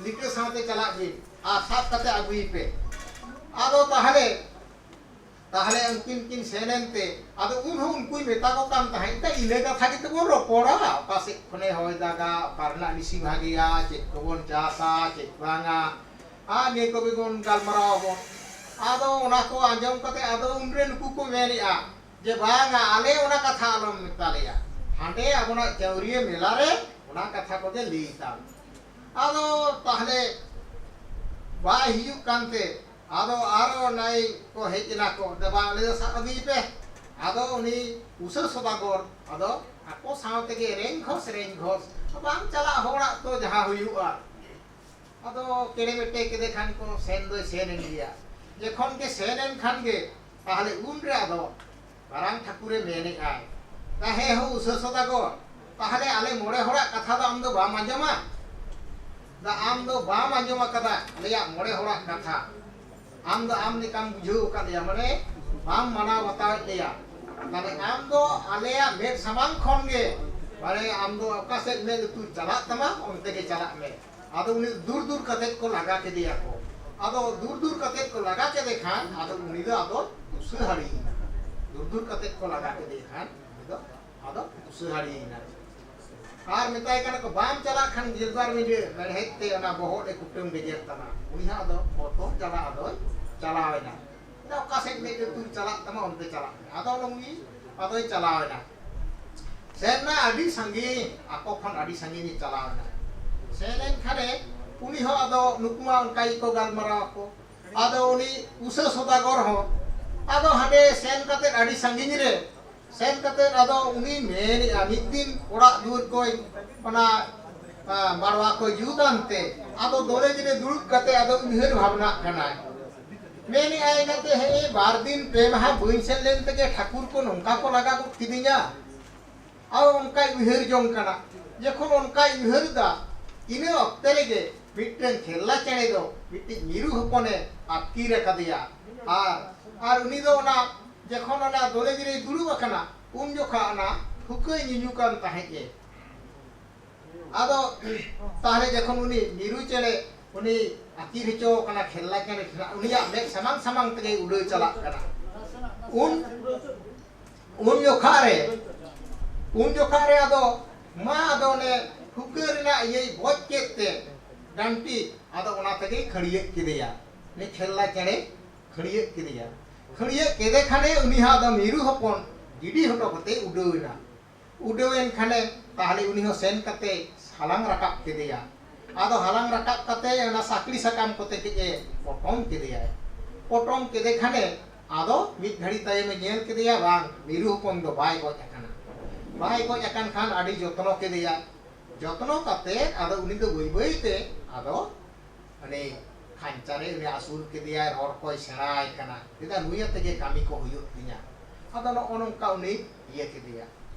ᱞᱤᱴᱟᱹ ᱥᱟᱶᱛᱮ ᱪᱟᱞᱟᱜ ᱵᱤᱱ ᱟᱨ ᱥᱟᱵ ᱠᱟᱛᱮ ᱟᱹᱜᱩᱭᱮᱯᱮ᱾" ᱟᱫᱚ ᱛᱟᱦᱞᱮ, ᱛᱟᱦᱞᱮ ᱩᱱᱠᱤᱱ ᱠᱤᱱ ᱥᱮᱱ ᱮᱱᱛᱮ, ᱟᱫᱚ ᱩᱱ ᱦᱚᱸ ᱩᱱᱠᱩᱭ ᱢᱮᱛᱟ ᱠᱚ ᱠᱟᱱ ᱛᱟᱦᱮᱸᱫ, "ᱤᱱᱟᱹ ᱠᱟᱛᱷᱟ ᱜᱮᱛᱚ ᱵᱚᱱ ᱨᱚᱯᱚᱲᱟ, ᱚᱠᱟ ᱥᱮᱫ ᱠᱷᱚᱱᱮ ᱦᱚᱭ ᱫᱟᱜᱟ, ᱚᱠᱟ ᱨᱮᱱᱟᱜ ᱱᱤᱥᱤ ᱵᱷᱟᱜᱮᱭᱟ, ᱪᱮᱫ ᱠᱚᱵᱚᱱ ᱪᱟᱥᱟ, ᱪᱮᱫ ᱵᱟᱝᱟ, ᱟᱨ ᱱᱤᱭᱟᱹ ᱠᱚᱜᱮ ᱵᱚᱱ ᱜᱟᱞᱢᱟᱨᱟᱣ ᱟᱵᱚᱱ᱾" ᱟᱫᱚ ᱚᱱᱟ ᱠᱚ ᱟᱸᱡᱚᱢ ᱠᱟᱛᱮ ᱟᱫᱚ ᱩᱱᱨᱮ ᱱᱩᱠᱩ ᱠᱚ ᱢᱮᱱᱮᱜᱼᱟ ᱡᱮ, "ᱵᱟᱝᱟ, ᱟᱞᱮ ᱚᱱᱟ ᱠᱟᱛᱷᱟ ᱟᱞᱚᱢ ᱢᱮᱛᱟ ᱞᱮᱭᱟ, ᱦᱟᱸᱰᱮ ᱟᱵᱚᱱᱟᱜ ᱪᱟᱹᱣᱨᱤᱭᱟᱹ ᱢᱮᱞᱟ ᱨᱮ ᱚᱱᱟ ᱠᱟᱛᱷᱟ ᱠᱚᱜᱮ ᱞᱟᱹᱭ ᱛᱟᱢ᱾" ᱟᱫᱚ ᱛᱟᱦᱞᱮ ᱵᱟᱭ ᱦᱤᱡᱩᱜ ᱠᱟᱱᱛᱮ ᱟᱫᱚ ᱟᱨᱚ ᱱᱟᱭ ᱠᱚ ᱦᱮᱡ ᱮᱱᱟ ᱠᱚ, "ᱫᱮᱵᱟ, ᱩᱱᱤ ᱫᱚ ᱥᱟᱵ ᱟᱹᱜᱩᱭᱮᱯᱮ᱾" ᱟᱫᱚ ᱩᱱᱤ ᱩᱥᱟᱹ ᱥᱚᱫᱟᱜᱚᱨ ᱟᱫᱚ ᱟᱠᱚ ᱥᱟᱶ ᱛᱮᱜᱮ ᱨᱮᱝ ᱜᱷᱚᱥ ᱨᱮᱝ ᱜᱷᱚᱥ, ᱵᱟᱝ ᱪᱟᱞᱟᱜ ᱦᱚᱲᱟᱜ ᱫᱚ ᱡᱟᱦᱟᱸ ᱦᱩᱭᱩᱜᱼᱟ᱾ ᱟᱫᱚ ᱠᱮᱲᱮ ᱢᱮᱴᱮ ᱠᱮᱫᱮ ᱠᱷᱟᱱ ᱠᱚ, ᱥᱮᱱ ᱫᱚᱭ ᱥᱮᱱ ᱮᱱ ᱜᱮᱭᱟ᱾ ᱡᱚᱠᱷᱚᱱ ᱜᱮ ᱥᱮᱱ ᱮᱱ ᱠᱷᱟᱱ ᱜᱮ, ᱛᱟᱦᱞᱮ ᱩᱱᱨᱮ ᱟᱫᱚ ᱢᱟᱨᱟᱝ ᱴᱷᱟᱹᱠᱩᱨᱮ ᱢᱮᱱᱮᱜᱼᱟᱭ, "ᱛᱟᱦᱮ ᱦᱳ ᱩᱥᱟᱹ ᱥᱚᱫᱟᱜᱚᱨ, ᱛᱟᱦᱞᱮ ᱟᱞᱮ ᱢᱚᱬᱮ ᱦᱚᱲᱟᱜ ᱠᱟᱛᱷᱟ ᱫᱚ ᱟᱢ ᱫᱚ ᱵᱟᱢ ᱟᱸᱡᱚᱢᱟ?" ᱫᱟ ᱟᱢ ᱫᱚ ᱵᱟᱢ ᱟᱸᱡᱚᱢ ᱟᱠᱟᱫᱟ ᱟᱞᱮᱭᱟᱜ ᱢᱚᱬᱮ ᱦᱚᱲᱟᱜ ᱠᱟᱛᱷᱟ᱾ ᱟᱢ ᱫᱚ ᱟᱢ ᱞᱮᱠᱟᱢ ᱵᱩᱡᱷᱟᱹᱣ ᱟᱠᱟᱫ ᱞᱮᱭᱟ, ᱢᱟᱱᱮ ᱵᱟᱢ ᱢᱟᱱᱟᱣ ᱵᱟᱛᱟᱣᱮᱫ ᱞᱮᱭᱟ᱾ ᱛᱟᱦᱞᱮ ᱟᱢ ᱫᱚ ᱟᱞᱮᱭᱟᱜ ᱢᱮᱫ ᱥᱟᱢᱟᱝ ᱠᱷᱚᱱ ᱜᱮ, ᱢᱟᱱᱮ ᱟᱢ ᱫᱚ ᱚᱠᱟ ᱥᱮᱫ ᱢᱮᱫ ᱞᱩᱛᱩᱨ ᱪᱟᱞᱟᱜ ᱛᱟᱢᱟ, ᱚᱱᱛᱮ ᱜᱮ ᱪᱟᱞᱟᱜ ᱢᱮ᱾ ᱟᱫᱚ ᱩᱱᱤ ᱫᱩᱨ ᱫᱩᱨ ᱠᱟᱛᱮᱫ ᱠᱚ ᱞᱟᱜᱟ ᱠᱮᱫᱮᱭᱟ ᱠᱚ᱾ ᱟᱫᱚ ᱫᱩᱨ ᱫᱩᱨ ᱠᱟᱛᱮᱫ ᱠᱚ ᱞᱟᱜᱟ ᱠᱮᱫᱮ ᱠᱷᱟᱱ ᱟᱫᱚ ᱩᱱᱤ ᱫᱚ ᱟᱫᱚ ᱩᱥᱟᱹᱦᱟᱹᱲᱤᱭᱮᱱᱟ᱾ ᱫᱩᱨ ᱫᱩᱨ ᱠᱟᱛᱮᱫ ᱠᱚ ᱞᱟᱜᱟ ᱠᱮᱫᱮ ᱠᱷᱟᱱ ᱩᱱᱤ ᱫᱚ ᱟᱫᱚ ᱩᱥᱟᱹᱦᱟᱹᱲᱤᱭᱮᱱᱟ᱾ ᱟᱨ ᱢᱮᱛᱟᱭ ᱠᱟᱱᱟ ᱠᱚ, "ᱵᱟᱢ ᱪᱟᱞᱟᱜ ᱠᱷᱟᱱ ᱜᱮᱞᱵᱟᱨ ᱢᱤᱰᱟᱹ ᱢᱮᱲᱦᱮᱫ ᱛᱮ ᱚᱱᱟ ᱵᱚᱦᱚᱜ ᱮ ᱠᱩᱴᱟᱹᱢ ᱜᱮᱡᱮᱨ ᱛᱟᱢᱟ᱾" ᱩᱱᱤ ᱦᱚᱸ ᱟᱫᱚ ᱵᱚᱛᱚᱨ ᱡᱟᱞᱟ ᱟᱫᱚᱭ ᱪᱟᱞᱟᱣ ᱮᱱᱟ᱾ ᱚᱠᱟ ᱥᱮᱫ ᱢᱮᱫ ᱞᱩᱛᱩᱨ ᱪᱟᱞᱟᱜ ᱛᱟᱢᱟ, ᱚᱱᱛᱮ ᱪᱟᱞᱟᱜ ᱢᱮ᱾ ᱟᱫᱚ ᱩᱱᱤ ᱟᱫᱚᱭ ᱪᱟᱞᱟᱣ ᱮᱱᱟ᱾ ᱥᱮᱱ ᱮᱱᱟ ᱟᱹᱰᱤ ᱥᱟᱺᱜᱤᱧ, ᱟᱠᱚ ᱠᱷᱚᱱ ᱟᱹᱰᱤ ᱥᱟᱺᱜᱤᱧ ᱮ ᱪᱟᱞᱟᱣ ᱮᱱᱟ᱾ ᱥᱮᱱ ᱮᱱ ᱠᱷᱟᱱᱮ ᱩᱱᱤ ᱦᱚᱸ ᱟᱫᱚ ᱱᱩᱠᱩ ᱢᱟ ᱚᱱᱠᱟ ᱜᱮᱠᱚ ᱜᱟᱞᱢᱟᱨᱟᱣ ᱟᱠᱚ᱾ ᱟᱫᱚ ᱩᱱᱤ ᱩᱥᱟᱹ ᱥᱚᱫᱟᱜᱚᱨ ᱦᱚᱸ ᱟᱫᱚ ᱦᱟᱸᱰᱮ ᱥᱮᱱ ᱠᱟᱛᱮ ᱟᱹᱰᱤ ᱥᱟᱺᱜᱤᱧ ᱨᱮ ᱥᱮᱱ ᱠᱟᱛᱮ ᱟᱫᱚ ᱩᱱᱤ ᱢᱮᱱᱮᱜᱼᱟ, ᱢᱤᱫ ᱫᱤᱱ ᱚᱲᱟᱜ ᱫᱩᱣᱟᱹᱨ ᱠᱚᱭ, ᱚᱱᱟ, ᱟ, ᱵᱟᱲᱣᱟ ᱠᱚᱭ ᱡᱩᱛ ᱟᱱᱛᱮ ᱟᱫᱚ ᱫᱚᱞᱮ ᱡᱤᱞᱮ ᱫᱩᱲᱩᱵ ᱠᱟᱛᱮ ᱟᱫᱚ ᱩᱭᱦᱟᱹᱨ ᱵᱷᱟᱵᱽᱱᱟᱜ ᱠᱟᱱᱟᱭ᱾ ᱢᱮᱱᱮᱜᱼᱟᱭ, ᱤᱱᱟᱹᱛᱮ ᱦᱮᱸ, ᱵᱟᱨ ᱫᱤᱱ ᱯᱮ ᱢᱟᱦᱟ ᱵᱟᱹᱧ ᱥᱮᱱ ᱞᱮᱱ ᱛᱮᱜᱮ ᱴᱷᱟᱹᱠᱩᱨ ᱠᱚ ᱱᱚᱝᱠᱟ ᱠᱚ ᱞᱟᱜᱟ ᱜᱚᱫ ᱠᱤᱫᱤᱧᱟ᱾ ᱟᱨ ᱚᱱᱠᱟᱭ ᱩᱭᱦᱟᱹᱨ ᱡᱚᱝ ᱠᱟᱱᱟ᱾ ᱡᱚᱠᱷᱚᱱ ᱚᱱᱠᱟᱭ ᱩᱭᱦᱟᱹᱨ ᱮᱫᱟ, ᱤᱱᱟᱹ ᱚᱠᱛᱮ ᱨᱮᱜᱮ ᱢᱤᱫᱴᱟᱝ ᱠᱷᱮᱞᱞᱟ ᱪᱮᱬᱮ ᱫᱚ ᱢᱤᱫᱴᱤᱡ ᱢᱤᱨᱩ ᱦᱚᱯᱚᱱᱮ ᱟᱹᱛᱠᱤᱨ ᱟᱠᱟᱫᱮᱭᱟ᱾ ᱟᱨ, ᱟᱨ ᱩᱱᱤ ᱫᱚ ᱚᱱᱟ, ᱡᱚᱠᱷᱚᱱ ᱚᱱᱟ ᱫᱚᱞᱮ ᱜᱤᱨᱟᱹᱭ ᱫᱩᱲᱩᱵ ᱟᱠᱟᱱᱟ, ᱩᱱ ᱡᱚᱠᱷᱟ ᱚᱱᱟ ᱯᱷᱩᱠᱟᱹᱭ ᱧᱩᱧᱩ ᱠᱟᱱ ᱛᱟᱦᱮᱸᱫ ᱮ᱾ ᱟᱫᱚ ᱛᱟᱦᱞᱮ ᱡᱚᱠᱷᱚᱱ ᱩᱱᱤ ᱢᱤᱨᱩ ᱪᱮᱬᱮ ᱩᱱᱤ ᱟᱹᱛᱠᱤᱨ ᱦᱚᱪᱚ ᱠᱟᱱᱟ ᱠᱷᱮᱞᱞᱟ ᱪᱮᱬᱮ ᱴᱷᱮᱱ, ᱩᱱᱤᱭᱟᱜ ᱢᱮᱫ ᱥᱟᱢᱟᱝ ᱥᱟᱢᱟᱝ ᱛᱮᱜᱮ ᱩᱰᱟᱹᱣ ᱪᱟᱞᱟᱜ ᱠᱟᱱᱟ᱾ ᱩᱱ, ᱩᱱ ᱡᱚᱠᱷᱟ ᱨᱮ, ᱩᱱ ᱡᱚᱠᱷᱟ ᱨᱮ ᱟᱫᱚ ᱢᱟ ᱟᱫᱚ ᱚᱱᱮ ᱯᱷᱩᱠᱟᱹ ᱨᱮᱱᱟᱜ ᱤᱭᱟᱹᱭ ᱵᱚᱡ ᱠᱮᱫ ᱛᱮ ᱰᱟᱱᱴᱤ, ᱟᱫᱚ ᱚᱱᱟ ᱛᱮᱜᱮᱭ ᱠᱷᱟᱹᱲᱭᱟᱹᱜ ᱠᱮᱫᱮᱭᱟ᱾ ᱩᱱᱤ ᱠᱷᱮᱞᱞᱟ ᱪᱮᱬᱮ ᱠᱷᱟᱹᱲᱭᱟᱹᱜ ᱠᱮᱫᱮᱭᱟ᱾ ᱠᱷᱟᱹᱲᱭᱟᱹᱜ ᱠᱮᱫᱮ ᱠᱷᱟᱱᱮ ᱩᱱᱤ ᱦᱚᱸ ᱟᱫᱚ ᱢᱤᱨᱩ ᱦᱚᱯᱚᱱ ᱜᱤᱰᱤ ᱦᱚᱴᱚ ᱠᱟᱛᱮ ᱩᱰᱟᱹᱣ ᱮᱱᱟ᱾ ᱩᱰᱟᱹᱣ ᱮᱱ ᱠᱷᱟᱱᱮ ᱛᱟᱦᱞᱮ ᱩᱱᱤ ᱦᱚᱸ ᱥᱮᱱ ᱠᱟᱛᱮ ᱦᱟᱞᱟᱝ ᱨᱟᱠᱟᱵ ᱠᱮᱫᱮᱭᱟ᱾ ᱟᱫᱚ ᱦᱟᱞᱟᱝ ᱨᱟᱠᱟᱵ ᱠᱟᱛᱮ ᱚᱱᱟ ᱥᱟᱠᱲᱤ ᱥᱟᱠᱟᱢ ᱠᱚᱛᱮ ᱠᱟᱹᱡ ᱮ ᱯᱚᱴᱚᱢ ᱠᱮᱫᱮᱭᱟ᱾ ᱯᱚᱴᱚᱢ ᱠᱮᱫᱮ ᱠᱷᱟᱱᱮ ᱟᱫᱚ ᱢᱤᱫ ᱜᱷᱟᱹᱲᱤ ᱛᱟᱭᱚᱢᱮ ᱧᱮᱞ ᱠᱮᱫᱮᱭᱟ, ᱵᱟᱝ, ᱢᱤᱨᱩ ᱦᱚᱯᱚᱱ ᱫᱚ ᱵᱟᱭ ᱜᱚᱡ ᱟᱠᱟᱱᱟ᱾ ᱵᱟᱭ ᱜᱚᱡ ᱟᱠᱟᱱ ᱠᱷᱟᱱ ᱟᱹᱰᱤ ᱡᱚᱛᱱᱚ ᱠᱮᱫᱮᱭᱟ᱾ ᱡᱚᱛᱱᱚ ᱠᱟᱛᱮ ᱟᱫᱚ ᱩᱱᱤ ᱫᱚ ᱵᱟᱹᱭ ᱵᱟᱹᱭ ᱛᱮ ᱟᱫᱚ ᱩᱱᱤ ᱠᱷᱟᱧᱪᱟ ᱨᱮ ᱩᱱᱤ ᱟᱹᱥᱩᱞ ᱠᱮᱫᱮᱭᱟᱭ, ᱨᱚᱲ ᱠᱚᱭ ᱥᱮᱬᱟᱭ ᱠᱟᱱᱟ, ᱪᱮᱫᱟᱜ ᱱᱩᱭ ᱟᱛᱮ ᱜᱮ ᱠᱟᱹᱢᱤ ᱠᱚ ᱦᱩᱭᱩᱜ ᱛᱤᱧᱟ᱾ ᱟᱫᱚ ᱱᱚᱜᱼᱚ ᱱᱚᱝᱠᱟ ᱩᱱᱤ ᱤᱭᱟᱹ ᱠᱮᱫᱮᱭᱟ᱾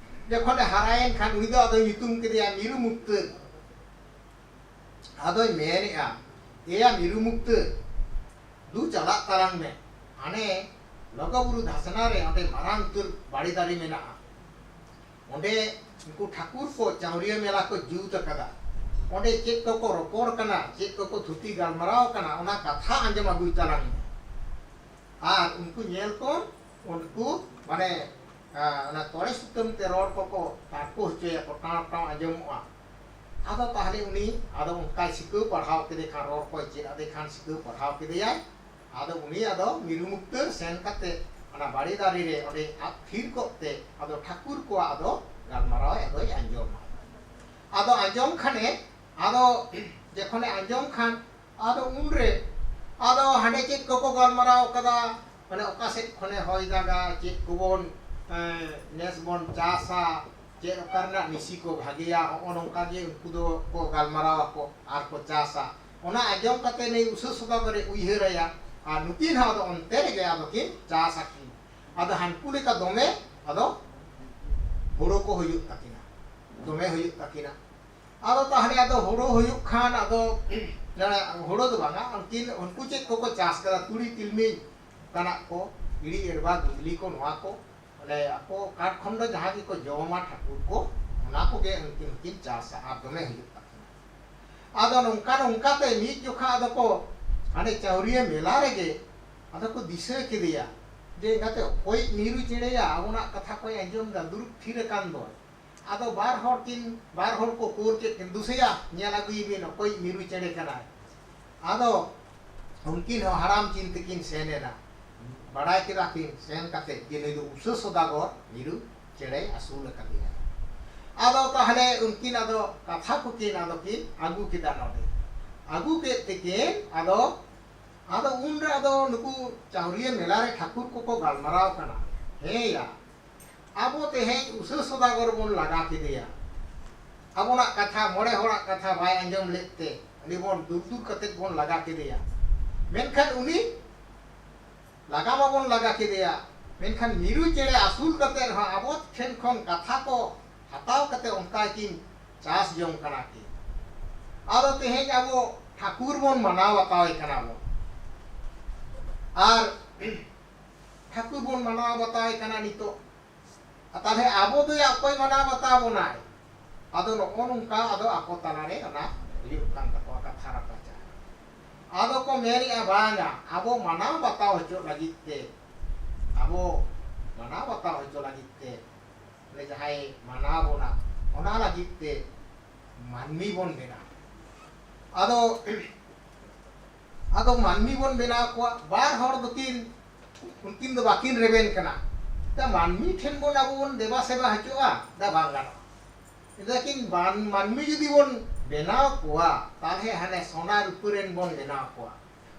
ᱡᱚᱠᱷᱚᱱᱮ ᱦᱟᱨᱟᱭᱮᱱ ᱠᱷᱟᱱ ᱩᱱᱤ ᱫᱚ ᱟᱫᱚᱭ ᱧᱩᱛᱩᱢ ᱠᱮᱫᱮᱭᱟ ᱢᱤᱨᱩ ᱢᱩᱠᱛᱟᱹ᱾ ᱟᱫᱚᱭ ᱢᱮᱱᱮᱜᱼᱟ, ᱮᱭᱟ ᱢᱤᱨᱩ ᱢᱩᱠᱛᱟᱹ, ᱫᱩ ᱪᱟᱞᱟᱜ ᱛᱟᱞᱟᱝ ᱢᱮ, ᱦᱟᱱᱮ ᱞᱚᱜᱚ ᱵᱩᱨᱩ ᱫᱷᱟᱥᱱᱟ ᱨᱮ ᱚᱸᱰᱮ ᱢᱟᱨᱟᱝ ᱩᱛᱟᱹᱨ ᱵᱟᱲᱮ ᱫᱟᱨᱮ ᱢᱮᱱᱟᱜᱼᱟ, ᱚᱸᱰᱮ ᱩᱱᱠᱩ ᱴᱷᱟᱹᱠᱩᱨ ᱠᱚ ᱪᱟᱹᱣᱨᱤᱭᱟᱹ ᱢᱮᱞᱟ ᱠᱚ ᱡᱩᱛ ᱟᱠᱟᱫᱟ, ᱚᱸᱰᱮ ᱪᱮᱫ ᱠᱚᱠᱚ ᱨᱚᱯᱚᱲ ᱠᱟᱱᱟ, ᱪᱮᱫ ᱠᱚᱠᱚ ᱛᱷᱩᱛᱤ ᱜᱟᱞᱢᱟᱨᱟᱣ ᱠᱟᱱᱟ, ᱚᱱᱟ ᱠᱟᱛᱷᱟ ᱟᱸᱡᱚᱢ ᱟᱹᱜᱩᱭ ᱛᱟᱞᱟᱝ ᱢᱮ᱾ ᱟᱨ ᱩᱱᱠᱩ ᱧᱮᱞ ᱠᱚᱢ, ᱩᱱᱠᱩ ᱢᱟᱱᱮ ᱚᱱᱟ ᱛᱚᱲᱮ ᱥᱩᱛᱟᱹᱢ ᱛᱮ ᱨᱚᱲ ᱠᱚᱠᱚ ᱛᱟᱨᱠᱚ ᱦᱚᱪᱚᱭᱟᱠᱚ, ᱴᱟᱶ ᱴᱟᱶ ᱟᱸᱡᱚᱢᱚᱜᱼᱟ᱾ ᱟᱫᱚ ᱛᱟᱦᱞᱮ ᱩᱱᱤ ᱟᱫᱚ ᱚᱱᱠᱟᱭ ᱥᱤᱠᱷᱟᱹᱣ ᱯᱟᱲᱦᱟᱣ ᱠᱮᱫᱮ ᱠᱷᱟᱱ, ᱨᱚᱲ ᱠᱚᱭ ᱪᱮᱫ ᱟᱫᱮ ᱠᱷᱟᱱ, ᱥᱤᱠᱷᱟᱹᱣ ᱯᱟᱲᱦᱟᱣ ᱠᱮᱫᱮᱭᱟᱭ᱾ ᱟᱫᱚ ᱩᱱᱤ ᱟᱫᱚ ᱢᱤᱨᱩ ᱢᱩᱠᱛᱟᱹ ᱥᱮᱱ ᱠᱟᱛᱮ ᱚᱱᱟ ᱵᱟᱲᱮ ᱫᱟᱨᱮ ᱨᱮ ᱚᱸᱰᱮ ᱟᱵ ᱛᱷᱤᱨ ᱠᱚᱜ ᱛᱮ ᱟᱫᱚ ᱴᱷᱟᱹᱠᱩᱨ ᱠᱚᱣᱟᱜ ᱟᱫᱚ ᱜᱟᱞᱢᱟᱨᱟᱣ ᱟᱫᱚᱭ ᱟᱸᱡᱚᱢᱟ᱾ ᱟᱫᱚ ᱟᱸᱡᱚᱢ ᱠᱷᱟᱱᱮ, ᱟᱫᱚ ᱡᱚᱠᱷᱚᱱᱮ ᱟᱸᱡᱚᱢ ᱠᱷᱟᱱ, ᱟᱫᱚ ᱩᱱᱨᱮ ᱟᱫᱚ ᱦᱟᱸᱰᱮ ᱪᱮᱫ ᱠᱚᱠᱚ ᱜᱟᱞᱢᱟᱨᱟᱣ ᱠᱟᱫᱟ, ᱢᱟᱱᱮ ᱚᱠᱟ ᱥᱮᱫ ᱠᱷᱚᱱᱮ ᱦᱚᱭ ᱫᱟᱜᱟ, ᱪᱮᱫ ᱠᱚᱵᱚᱱ ᱱᱮᱥ ᱵᱚᱱ ᱪᱟᱥᱟ, ᱪᱮᱫ ᱚᱠᱟ ᱨᱮᱱᱟᱜ ᱢᱤᱥᱤ ᱠᱚ ᱵᱷᱟᱜᱮᱭᱟ, ᱦᱚᱸᱜᱼᱚ ᱱᱚᱝᱠᱟ ᱜᱮ ᱩᱱᱠᱩ ᱫᱚ ᱠᱚ ᱜᱟᱞᱢᱟᱨᱟᱣ ᱟᱠᱚ ᱟᱨ ᱠᱚ ᱪᱟᱥᱟ᱾ ᱚᱱᱟ ᱟᱸᱡᱚᱢ ᱠᱟᱛᱮ ᱱᱩᱭ ᱩᱥᱟᱹ ᱥᱚᱫᱟᱜᱚᱨᱮ ᱩᱭᱦᱟᱹᱨᱟᱭᱟ, ᱟᱨ ᱱᱩᱠᱤᱱ ᱦᱚᱸ ᱟᱫᱚ ᱚᱱᱛᱮ ᱨᱮᱜᱮ ᱟᱫᱚ ᱠᱤᱱ ᱪᱟᱥ ᱟᱹᱠᱤᱱ᱾ ᱟᱫᱚ ᱦᱟᱱᱠᱩ ᱞᱮᱠᱟ ᱫᱚᱢᱮ ᱟᱫᱚ ᱦᱳᱲᱳ ᱠᱚ ᱦᱩᱭᱩᱜ ᱛᱟᱹᱠᱤᱱᱟ, ᱫᱚᱢᱮ ᱦᱩᱭᱩᱜ ᱛᱟᱹᱠᱤᱱᱟ᱾ ᱟᱫᱚ ᱛᱟᱦᱞᱮ ᱟᱫᱚ ᱦᱳᱲᱳ ᱦᱩᱭᱩᱜ ᱠᱷᱟᱱ ᱟᱫᱚ, ᱦᱳᱲᱳ ᱫᱚ ᱵᱟᱝᱟ, ᱩᱱᱠᱤᱱ ᱩᱱᱠᱩ ᱪᱮᱫ ᱠᱚᱠᱚ ᱪᱟᱥ ᱠᱟᱫᱟ, ᱛᱩᱲᱤ ᱛᱤᱞᱢᱤᱧ ᱚᱱᱠᱟᱱᱟᱜ ᱠᱚ, ᱤᱲᱤ ᱮᱨᱵᱟ ᱜᱩᱫᱽᱞᱤ ᱠᱚ, ᱱᱚᱣᱟ ᱠᱚ, ᱢᱟᱱᱮ ᱟᱠᱚ ᱠᱟᱴᱠᱷᱚᱱᱰᱚ ᱡᱟᱦᱟᱸ ᱜᱮᱠᱚ ᱡᱚᱢᱟ ᱴᱷᱟᱹᱠᱩᱨ ᱠᱚ, ᱚᱱᱟ ᱠᱚᱜᱮ ᱩᱱᱠᱤᱱ ᱦᱚᱸᱠᱤᱱ ᱪᱟᱥᱟ ᱟᱨ ᱫᱚᱢᱮ ᱦᱩᱭᱩᱜ ᱛᱟᱹᱠᱤᱱᱟ᱾ ᱟᱫᱚ ᱱᱚᱝᱠᱟ ᱱᱚᱝᱠᱟᱛᱮ ᱢᱤᱫ ᱡᱚᱠᱷᱟ ᱟᱫᱚ ᱠᱚ ᱦᱟᱸᱰᱮ ᱪᱟᱹᱣᱨᱤᱭᱟᱹ ᱢᱮᱞᱟ ᱨᱮᱜᱮ ᱟᱫᱚ ᱠᱚ ᱫᱤᱥᱟᱹ ᱠᱮᱫᱮᱭᱟ ᱡᱮ, ᱮᱸᱜᱟᱛᱮ, ᱚᱠᱚᱭ ᱢᱤᱨᱩ ᱪᱮᱬᱮᱭᱟ ᱟᱵᱚᱱᱟᱜ ᱠᱟᱛᱷᱟ ᱠᱚᱭ ᱟᱸᱡᱚᱢ ᱫᱟ, ᱫᱩᱲᱩᱵ ᱛᱷᱤᱨ ᱟᱠᱟᱱ ᱫᱚᱭ? ᱟᱫᱚ ᱵᱟᱨ ᱦᱚᱲ ᱠᱤᱱ, ᱵᱟᱨ ᱦᱚᱲ ᱠᱚ ᱠᱳᱞ ᱠᱮᱫ ᱠᱤᱱ, ᱫᱩᱥᱮᱭᱟ, ᱧᱮᱞ ᱟᱹᱜᱩᱭ ᱵᱤᱱ ᱚᱠᱚᱭ ᱢᱤᱨᱩ ᱪᱮᱬᱮ ᱠᱟᱱᱟᱭ᱾ ᱟᱫᱚ ᱩᱱᱠᱤᱱ ᱦᱚᱸ ᱦᱟᱲᱟᱢ ᱪᱤᱱ ᱛᱮᱠᱤᱱ ᱥᱮᱱ ᱮᱱᱟ᱾ ᱵᱟᱲᱟᱭ ᱠᱮᱫᱟ ᱠᱤᱱ ᱥᱮᱱ ᱠᱟᱛᱮ ᱡᱮ ᱱᱩᱭ ᱫᱚ ᱩᱥᱟᱹ ᱥᱚᱫᱟᱜᱚᱨ ᱢᱤᱨᱩ ᱪᱮᱬᱮᱭ ᱟᱹᱥᱩᱞ ᱟᱠᱟᱫᱮᱭᱟ᱾ ᱟᱫᱚ ᱛᱟᱦᱞᱮ ᱩᱱᱠᱤᱱ ᱟᱫᱚ ᱠᱟᱛᱷᱟ ᱠᱚᱠᱤᱱ ᱟᱫᱚ ᱠᱤᱱ ᱟᱹᱜᱩ ᱠᱮᱫᱟ ᱱᱚᱰᱮ᱾ ᱟᱹᱜᱩ ᱠᱮᱫ ᱛᱮᱠᱤᱱ ᱟᱫᱚ, ᱟᱫᱚ ᱩᱱᱨᱮ ᱟᱫᱚ ᱱᱩᱠᱩ ᱪᱟᱣᱨᱤᱭᱟᱹ ᱢᱮᱞᱟ ᱨᱮ ᱴᱷᱟᱹᱠᱩᱨ ᱠᱚᱠᱚ ᱜᱟᱞᱢᱟᱨᱟᱣ ᱠᱟᱱᱟ, ᱦᱮᱸᱭᱟ, ᱟᱵᱚ ᱛᱮᱦᱮᱧ ᱩᱥᱟᱹ ᱥᱚᱫᱟᱜᱚᱨ ᱵᱚᱱ ᱞᱟᱜᱟ ᱠᱮᱫᱮᱭᱟ, ᱟᱵᱚᱱᱟᱜ ᱠᱟᱛᱷᱟ, ᱢᱚᱬᱮ ᱦᱚᱲᱟᱜ ᱠᱟᱛᱷᱟ ᱵᱟᱭ ᱟᱸᱡᱚᱢ ᱞᱮᱫ ᱛᱮ ᱩᱱᱤ ᱵᱚᱱ ᱫᱩᱨ ᱫᱩᱨ ᱠᱟᱛᱮ ᱵᱚᱱ ᱞᱟᱜᱟ ᱠᱮᱫᱮᱭᱟ᱾ ᱢᱮᱱᱠᱷᱟᱱ ᱩᱱᱤ ᱞᱟᱜᱟ ᱢᱟᱵᱚᱱ ᱞᱟᱜᱟ ᱠᱮᱫᱮᱭᱟ, ᱢᱮᱱᱠᱷᱟᱱ ᱢᱤᱨᱩ ᱪᱮᱬᱮ ᱟᱹᱥᱩᱞ ᱠᱟᱛᱮ ᱨᱮᱦᱚᱸ ᱟᱵᱚ ᱴᱷᱮᱱ ᱠᱷᱚᱱ ᱠᱟᱛᱷᱟ ᱠᱚ ᱦᱟᱛᱟᱣ ᱠᱟᱛᱮ ᱚᱱᱠᱟ ᱠᱤᱱ ᱪᱟᱥ ᱡᱚᱝ ᱠᱟᱱᱟ ᱠᱤᱱ᱾ ᱟᱫᱚ ᱛᱮᱦᱮᱧ ᱟᱵᱚ ᱴᱷᱟᱹᱠᱩᱨ ᱵᱚᱱ ᱢᱟᱱᱟᱣ ᱵᱟᱛᱟᱣᱮ ᱠᱟᱱᱟ ᱵᱚᱱ᱾ ᱟᱨ ᱴᱷᱟᱹᱠᱩᱨ ᱵᱚᱱ ᱢᱟᱱᱟᱣ ᱵᱟᱛᱟᱣᱮ ᱠᱟᱱᱟ ᱱᱤᱛᱚᱜ᱾ ᱟᱨ ᱛᱟᱦᱞᱮ ᱟᱵᱚ ᱫᱚ ᱭᱟ ᱚᱠᱚᱭ ᱢᱟᱱᱟᱣ ᱵᱟᱛᱟᱣ ᱵᱚᱱᱟᱭ? ᱟᱫᱚ ᱱᱚᱜᱼᱚ ᱱᱚᱝᱠᱟ ᱟᱫᱚ ᱟᱠᱚ ᱛᱟᱞᱟᱨᱮ ᱚᱱᱟ ᱦᱩᱭᱩᱜ ᱠᱟᱱ ᱛᱟᱠᱚᱣᱟ ᱠᱟᱛᱷᱟ ᱨᱟᱯᱟᱪᱟᱜ᱾ ᱟᱫᱚ ᱠᱚ ᱢᱮᱱᱮᱜᱼᱟ, ᱵᱟᱝᱟ, ᱟᱵᱚ ᱢᱟᱱᱟᱣ ᱵᱟᱛᱟᱣ ᱦᱚᱪᱚ ᱞᱟᱹᱜᱤᱫ ᱛᱮ, ᱟᱵᱚ ᱢᱟᱱᱟᱣ ᱵᱟᱛᱟᱣ ᱦᱚᱪᱚ ᱞᱟᱹᱜᱤᱫ ᱛᱮ, ᱵᱚᱞᱮ ᱡᱟᱦᱟᱸᱭ ᱢᱟᱱᱟᱣ ᱵᱚᱱᱟ, ᱚᱱᱟ ᱞᱟᱹᱜᱤᱫ ᱛᱮ ᱢᱟᱹᱱᱢᱤ ᱵᱚᱱ ᱵᱮᱱᱟᱣ᱾ ᱟᱫᱚ, ᱟᱫᱚ ᱢᱟᱹᱱᱢᱤ ᱵᱚᱱ ᱵᱮᱱᱟᱣ ᱠᱚᱣᱟ, ᱵᱟᱨ ᱦᱚᱲ ᱫᱚᱠᱤᱱ, ᱩᱱᱠᱤᱱ ᱫᱚ ᱵᱟᱹᱠᱤᱱ ᱨᱮᱵᱮᱱ ᱠᱟᱱᱟ᱾ ᱛᱟ ᱢᱟᱹᱱᱢᱤ ᱴᱷᱮᱱ ᱵᱚᱱ ᱟᱵᱚ ᱵᱚᱱ ᱫᱮᱵᱟ ᱥᱮᱵᱟ ᱦᱚᱪᱚᱜᱼᱟ, ᱫᱟ ᱵᱟᱝ ᱜᱟᱱᱚᱜᱼᱟ᱾ ᱞᱮᱠᱤᱱ ᱵᱟᱱ-, ᱢᱟᱹᱱᱢᱤ ᱡᱩᱫᱤ ᱵᱚᱱ ᱵᱮᱱᱟᱣ ᱠᱚᱣᱟ, ᱛᱟᱦᱞᱮ ᱦᱟᱱᱮ ᱥᱚᱱᱟ ᱨᱩᱯᱟᱹ ᱨᱮᱱ ᱵᱚᱱ ᱵᱮᱱᱟᱣ ᱠᱚᱣᱟ᱾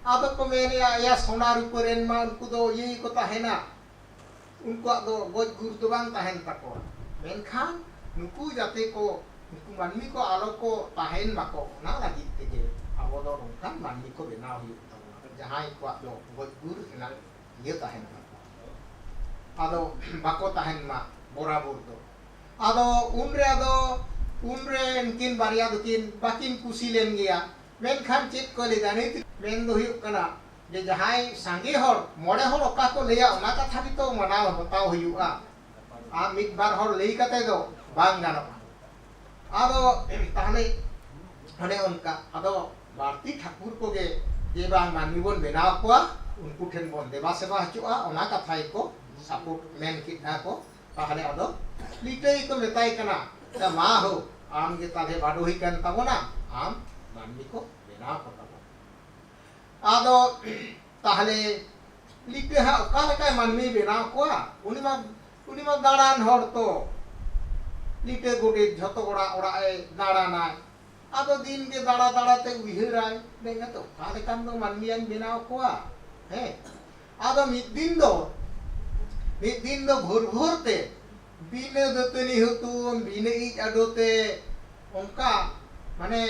ᱟᱫᱚ ᱠᱚ ᱢᱮᱱᱮᱜᱼᱟ, ᱮᱭᱟ, ᱥᱚᱱᱟ ᱨᱩᱯᱟᱹ ᱨᱮᱱ ᱢᱟ ᱩᱱᱠᱩ ᱫᱚ ᱤᱭᱟᱹ ᱜᱮᱠᱚ ᱛᱟᱦᱮᱱᱟ, ᱩᱱᱠᱩᱣᱟᱜ ᱫᱚ ᱜᱚᱡ ᱜᱩᱨ ᱫᱚ ᱵᱟᱝ ᱛᱟᱦᱮᱱ ᱛᱟᱠᱚᱣᱟ᱾ ᱢᱮᱱᱠᱷᱟᱱ ᱱᱩᱠᱩ ᱡᱟᱛᱮ ᱠᱚ, ᱱᱩᱠᱩ ᱢᱟᱹᱱᱢᱤ ᱠᱚ ᱟᱞᱚ ᱠᱚ ᱛᱟᱦᱮᱱ ᱢᱟᱠᱚ, ᱚᱱᱟ ᱞᱟᱹᱜᱤᱫ ᱛᱮᱜᱮ ᱟᱵᱚ ᱫᱚ ᱱᱚᱝᱠᱟᱱ ᱢᱟᱹᱱᱢᱤ ᱠᱚ ᱵᱮᱱᱟᱣ ᱦᱩᱭᱩᱜ ᱛᱟᱵᱚᱱᱟ, ᱡᱟᱦᱟᱸᱭ ᱠᱚᱣᱟᱜ ᱫᱚ ᱜᱚᱡ ᱜᱩᱨ ᱨᱮᱱᱟᱜ ᱤᱭᱟᱹ ᱛᱟᱦᱮᱱ ᱛᱟᱠᱚᱣᱟ᱾ ᱟᱫᱚ ᱵᱟᱠᱚ ᱛᱟᱦᱮᱱ ᱢᱟ ᱵᱚᱨᱟᱵᱚᱨ ᱫᱚ᱾ ᱟᱫᱚ ᱩᱱᱨᱮ, ᱟᱫᱚ ᱩᱱᱨᱮ ᱩᱱᱠᱤᱱ ᱵᱟᱨᱭᱟ ᱫᱚᱠᱤᱱ ᱵᱟᱹᱠᱤᱱ ᱠᱩᱥᱤ ᱞᱮᱱ ᱜᱮᱭᱟ᱾ ᱢᱮᱱᱠᱷᱟᱱ ᱪᱮᱫ ᱠᱚ ᱞᱟᱹᱭᱫᱟ? ᱱᱤᱛ ᱢᱮᱱ ᱫᱚ ᱦᱩᱭᱩᱜ ᱠᱟᱱᱟ ᱡᱮ ᱡᱟᱦᱟᱸᱭ ᱥᱟᱸᱜᱮ ᱦᱚᱲ, ᱢᱚᱬᱮ ᱦᱚᱲ ᱚᱠᱟ ᱠᱚ ᱞᱟᱹᱭᱟ, ᱚᱱᱟ ᱠᱟᱛᱷᱟ ᱜᱮᱛᱚ ᱢᱟᱱᱟᱣ ᱵᱟᱛᱟᱣ ᱦᱩᱭᱩᱜᱼᱟ᱾ ᱟᱨ ᱢᱤᱫ ᱵᱟᱨ ᱦᱚᱲ ᱞᱟᱹᱭ ᱠᱟᱛᱮ ᱫᱚ ᱵᱟᱝ ᱜᱟᱱᱚᱜᱼᱟ᱾ ᱟᱫᱚ ᱛᱟᱦᱞᱮ ᱚᱱᱮ ᱚᱱᱠᱟ, ᱟᱫᱚ ᱵᱟᱹᱲᱛᱤ ᱴᱷᱟᱹᱠᱩᱨ ᱠᱚᱜᱮ ᱡᱮ ᱵᱟᱝ ᱢᱟᱹᱱᱢᱤ ᱵᱚᱱ ᱵᱮᱱᱟᱣ ᱠᱚᱣᱟ, ᱩᱱᱠᱩ ᱴᱷᱮᱱ ᱵᱚᱱ ᱫᱮᱵᱟ ᱥᱮᱵᱟ ᱦᱚᱪᱚᱜᱼᱟ, ᱚᱱᱟ ᱠᱟᱛᱷᱟ ᱜᱮᱠᱚ ᱥᱟᱯᱳᱨᱴ ᱢᱮᱱ ᱠᱮᱫᱼᱟ ᱠᱚ᱾ ᱛᱟᱦᱞᱮ ᱟᱫᱚ ᱞᱤᱴᱟᱹ ᱜᱮᱠᱚ ᱢᱮᱛᱟᱭ ᱠᱟᱱᱟ, "ᱛᱟ ᱢᱟ ᱦᱳ, ᱟᱢ ᱜᱮ ᱛᱟᱦᱞᱮ ᱵᱟᱰᱚᱦᱤ ᱠᱟᱱ ᱛᱟᱵᱚᱱᱟ, ᱟᱢ ᱢᱟᱹᱱᱢᱤ ᱠᱚ ᱵᱮᱱᱟᱣ ᱠᱚ ᱛᱟᱵᱚᱱ᱾" ᱟᱫᱚ ᱛᱟᱦᱞᱮ ᱞᱤᱴᱟᱹ ᱦᱟᱸᱜ ᱚᱠᱟ ᱞᱮᱠᱟᱭ ᱢᱟᱹᱱᱢᱤ ᱵᱮᱱᱟᱣ ᱠᱚᱣᱟ? ᱩᱱᱤ ᱢᱟ, ᱩᱱᱤ ᱢᱟ ᱫᱟᱬᱟᱱ ᱦᱚᱲ ᱛᱚ᱾ ᱞᱤᱴᱟᱹ ᱜᱚᱰᱮᱛ ᱡᱷᱚᱛᱚ ᱚᱲᱟᱜ ᱚᱲᱟᱜ ᱮ ᱫᱟᱬᱟᱱᱟᱭ᱾ ᱟᱫᱚ ᱫᱤᱱ ᱜᱮ ᱫᱟᱬᱟ ᱫᱟᱬᱟ ᱛᱮ ᱩᱭᱦᱟᱹᱨᱟᱭ, ᱢᱮᱱᱟ ᱛᱚ, "ᱚᱠᱟ ᱞᱮᱠᱟᱱ ᱫᱚ ᱢᱟᱹᱱᱢᱤᱭᱟᱧ ᱵᱮᱱᱟᱣ ᱠᱚᱣᱟ?" ᱦᱮᱸ᱾ ᱟᱫᱚ ᱢᱤᱫ ᱫᱤᱱ ᱫᱚ, ᱢᱤᱫ ᱫᱤᱱ ᱫᱚ ᱵᱷᱳᱨ ᱵᱷᱳᱨ ᱛᱮ ᱵᱤᱱᱟᱹ ᱫᱟᱹᱛᱟᱹᱱᱤ ᱦᱩᱛᱩᱢ, ᱵᱤᱱᱟᱹ ᱤᱡ ᱟᱰᱚ ᱛᱮ ᱚᱱᱠᱟ ᱢᱟᱱᱮ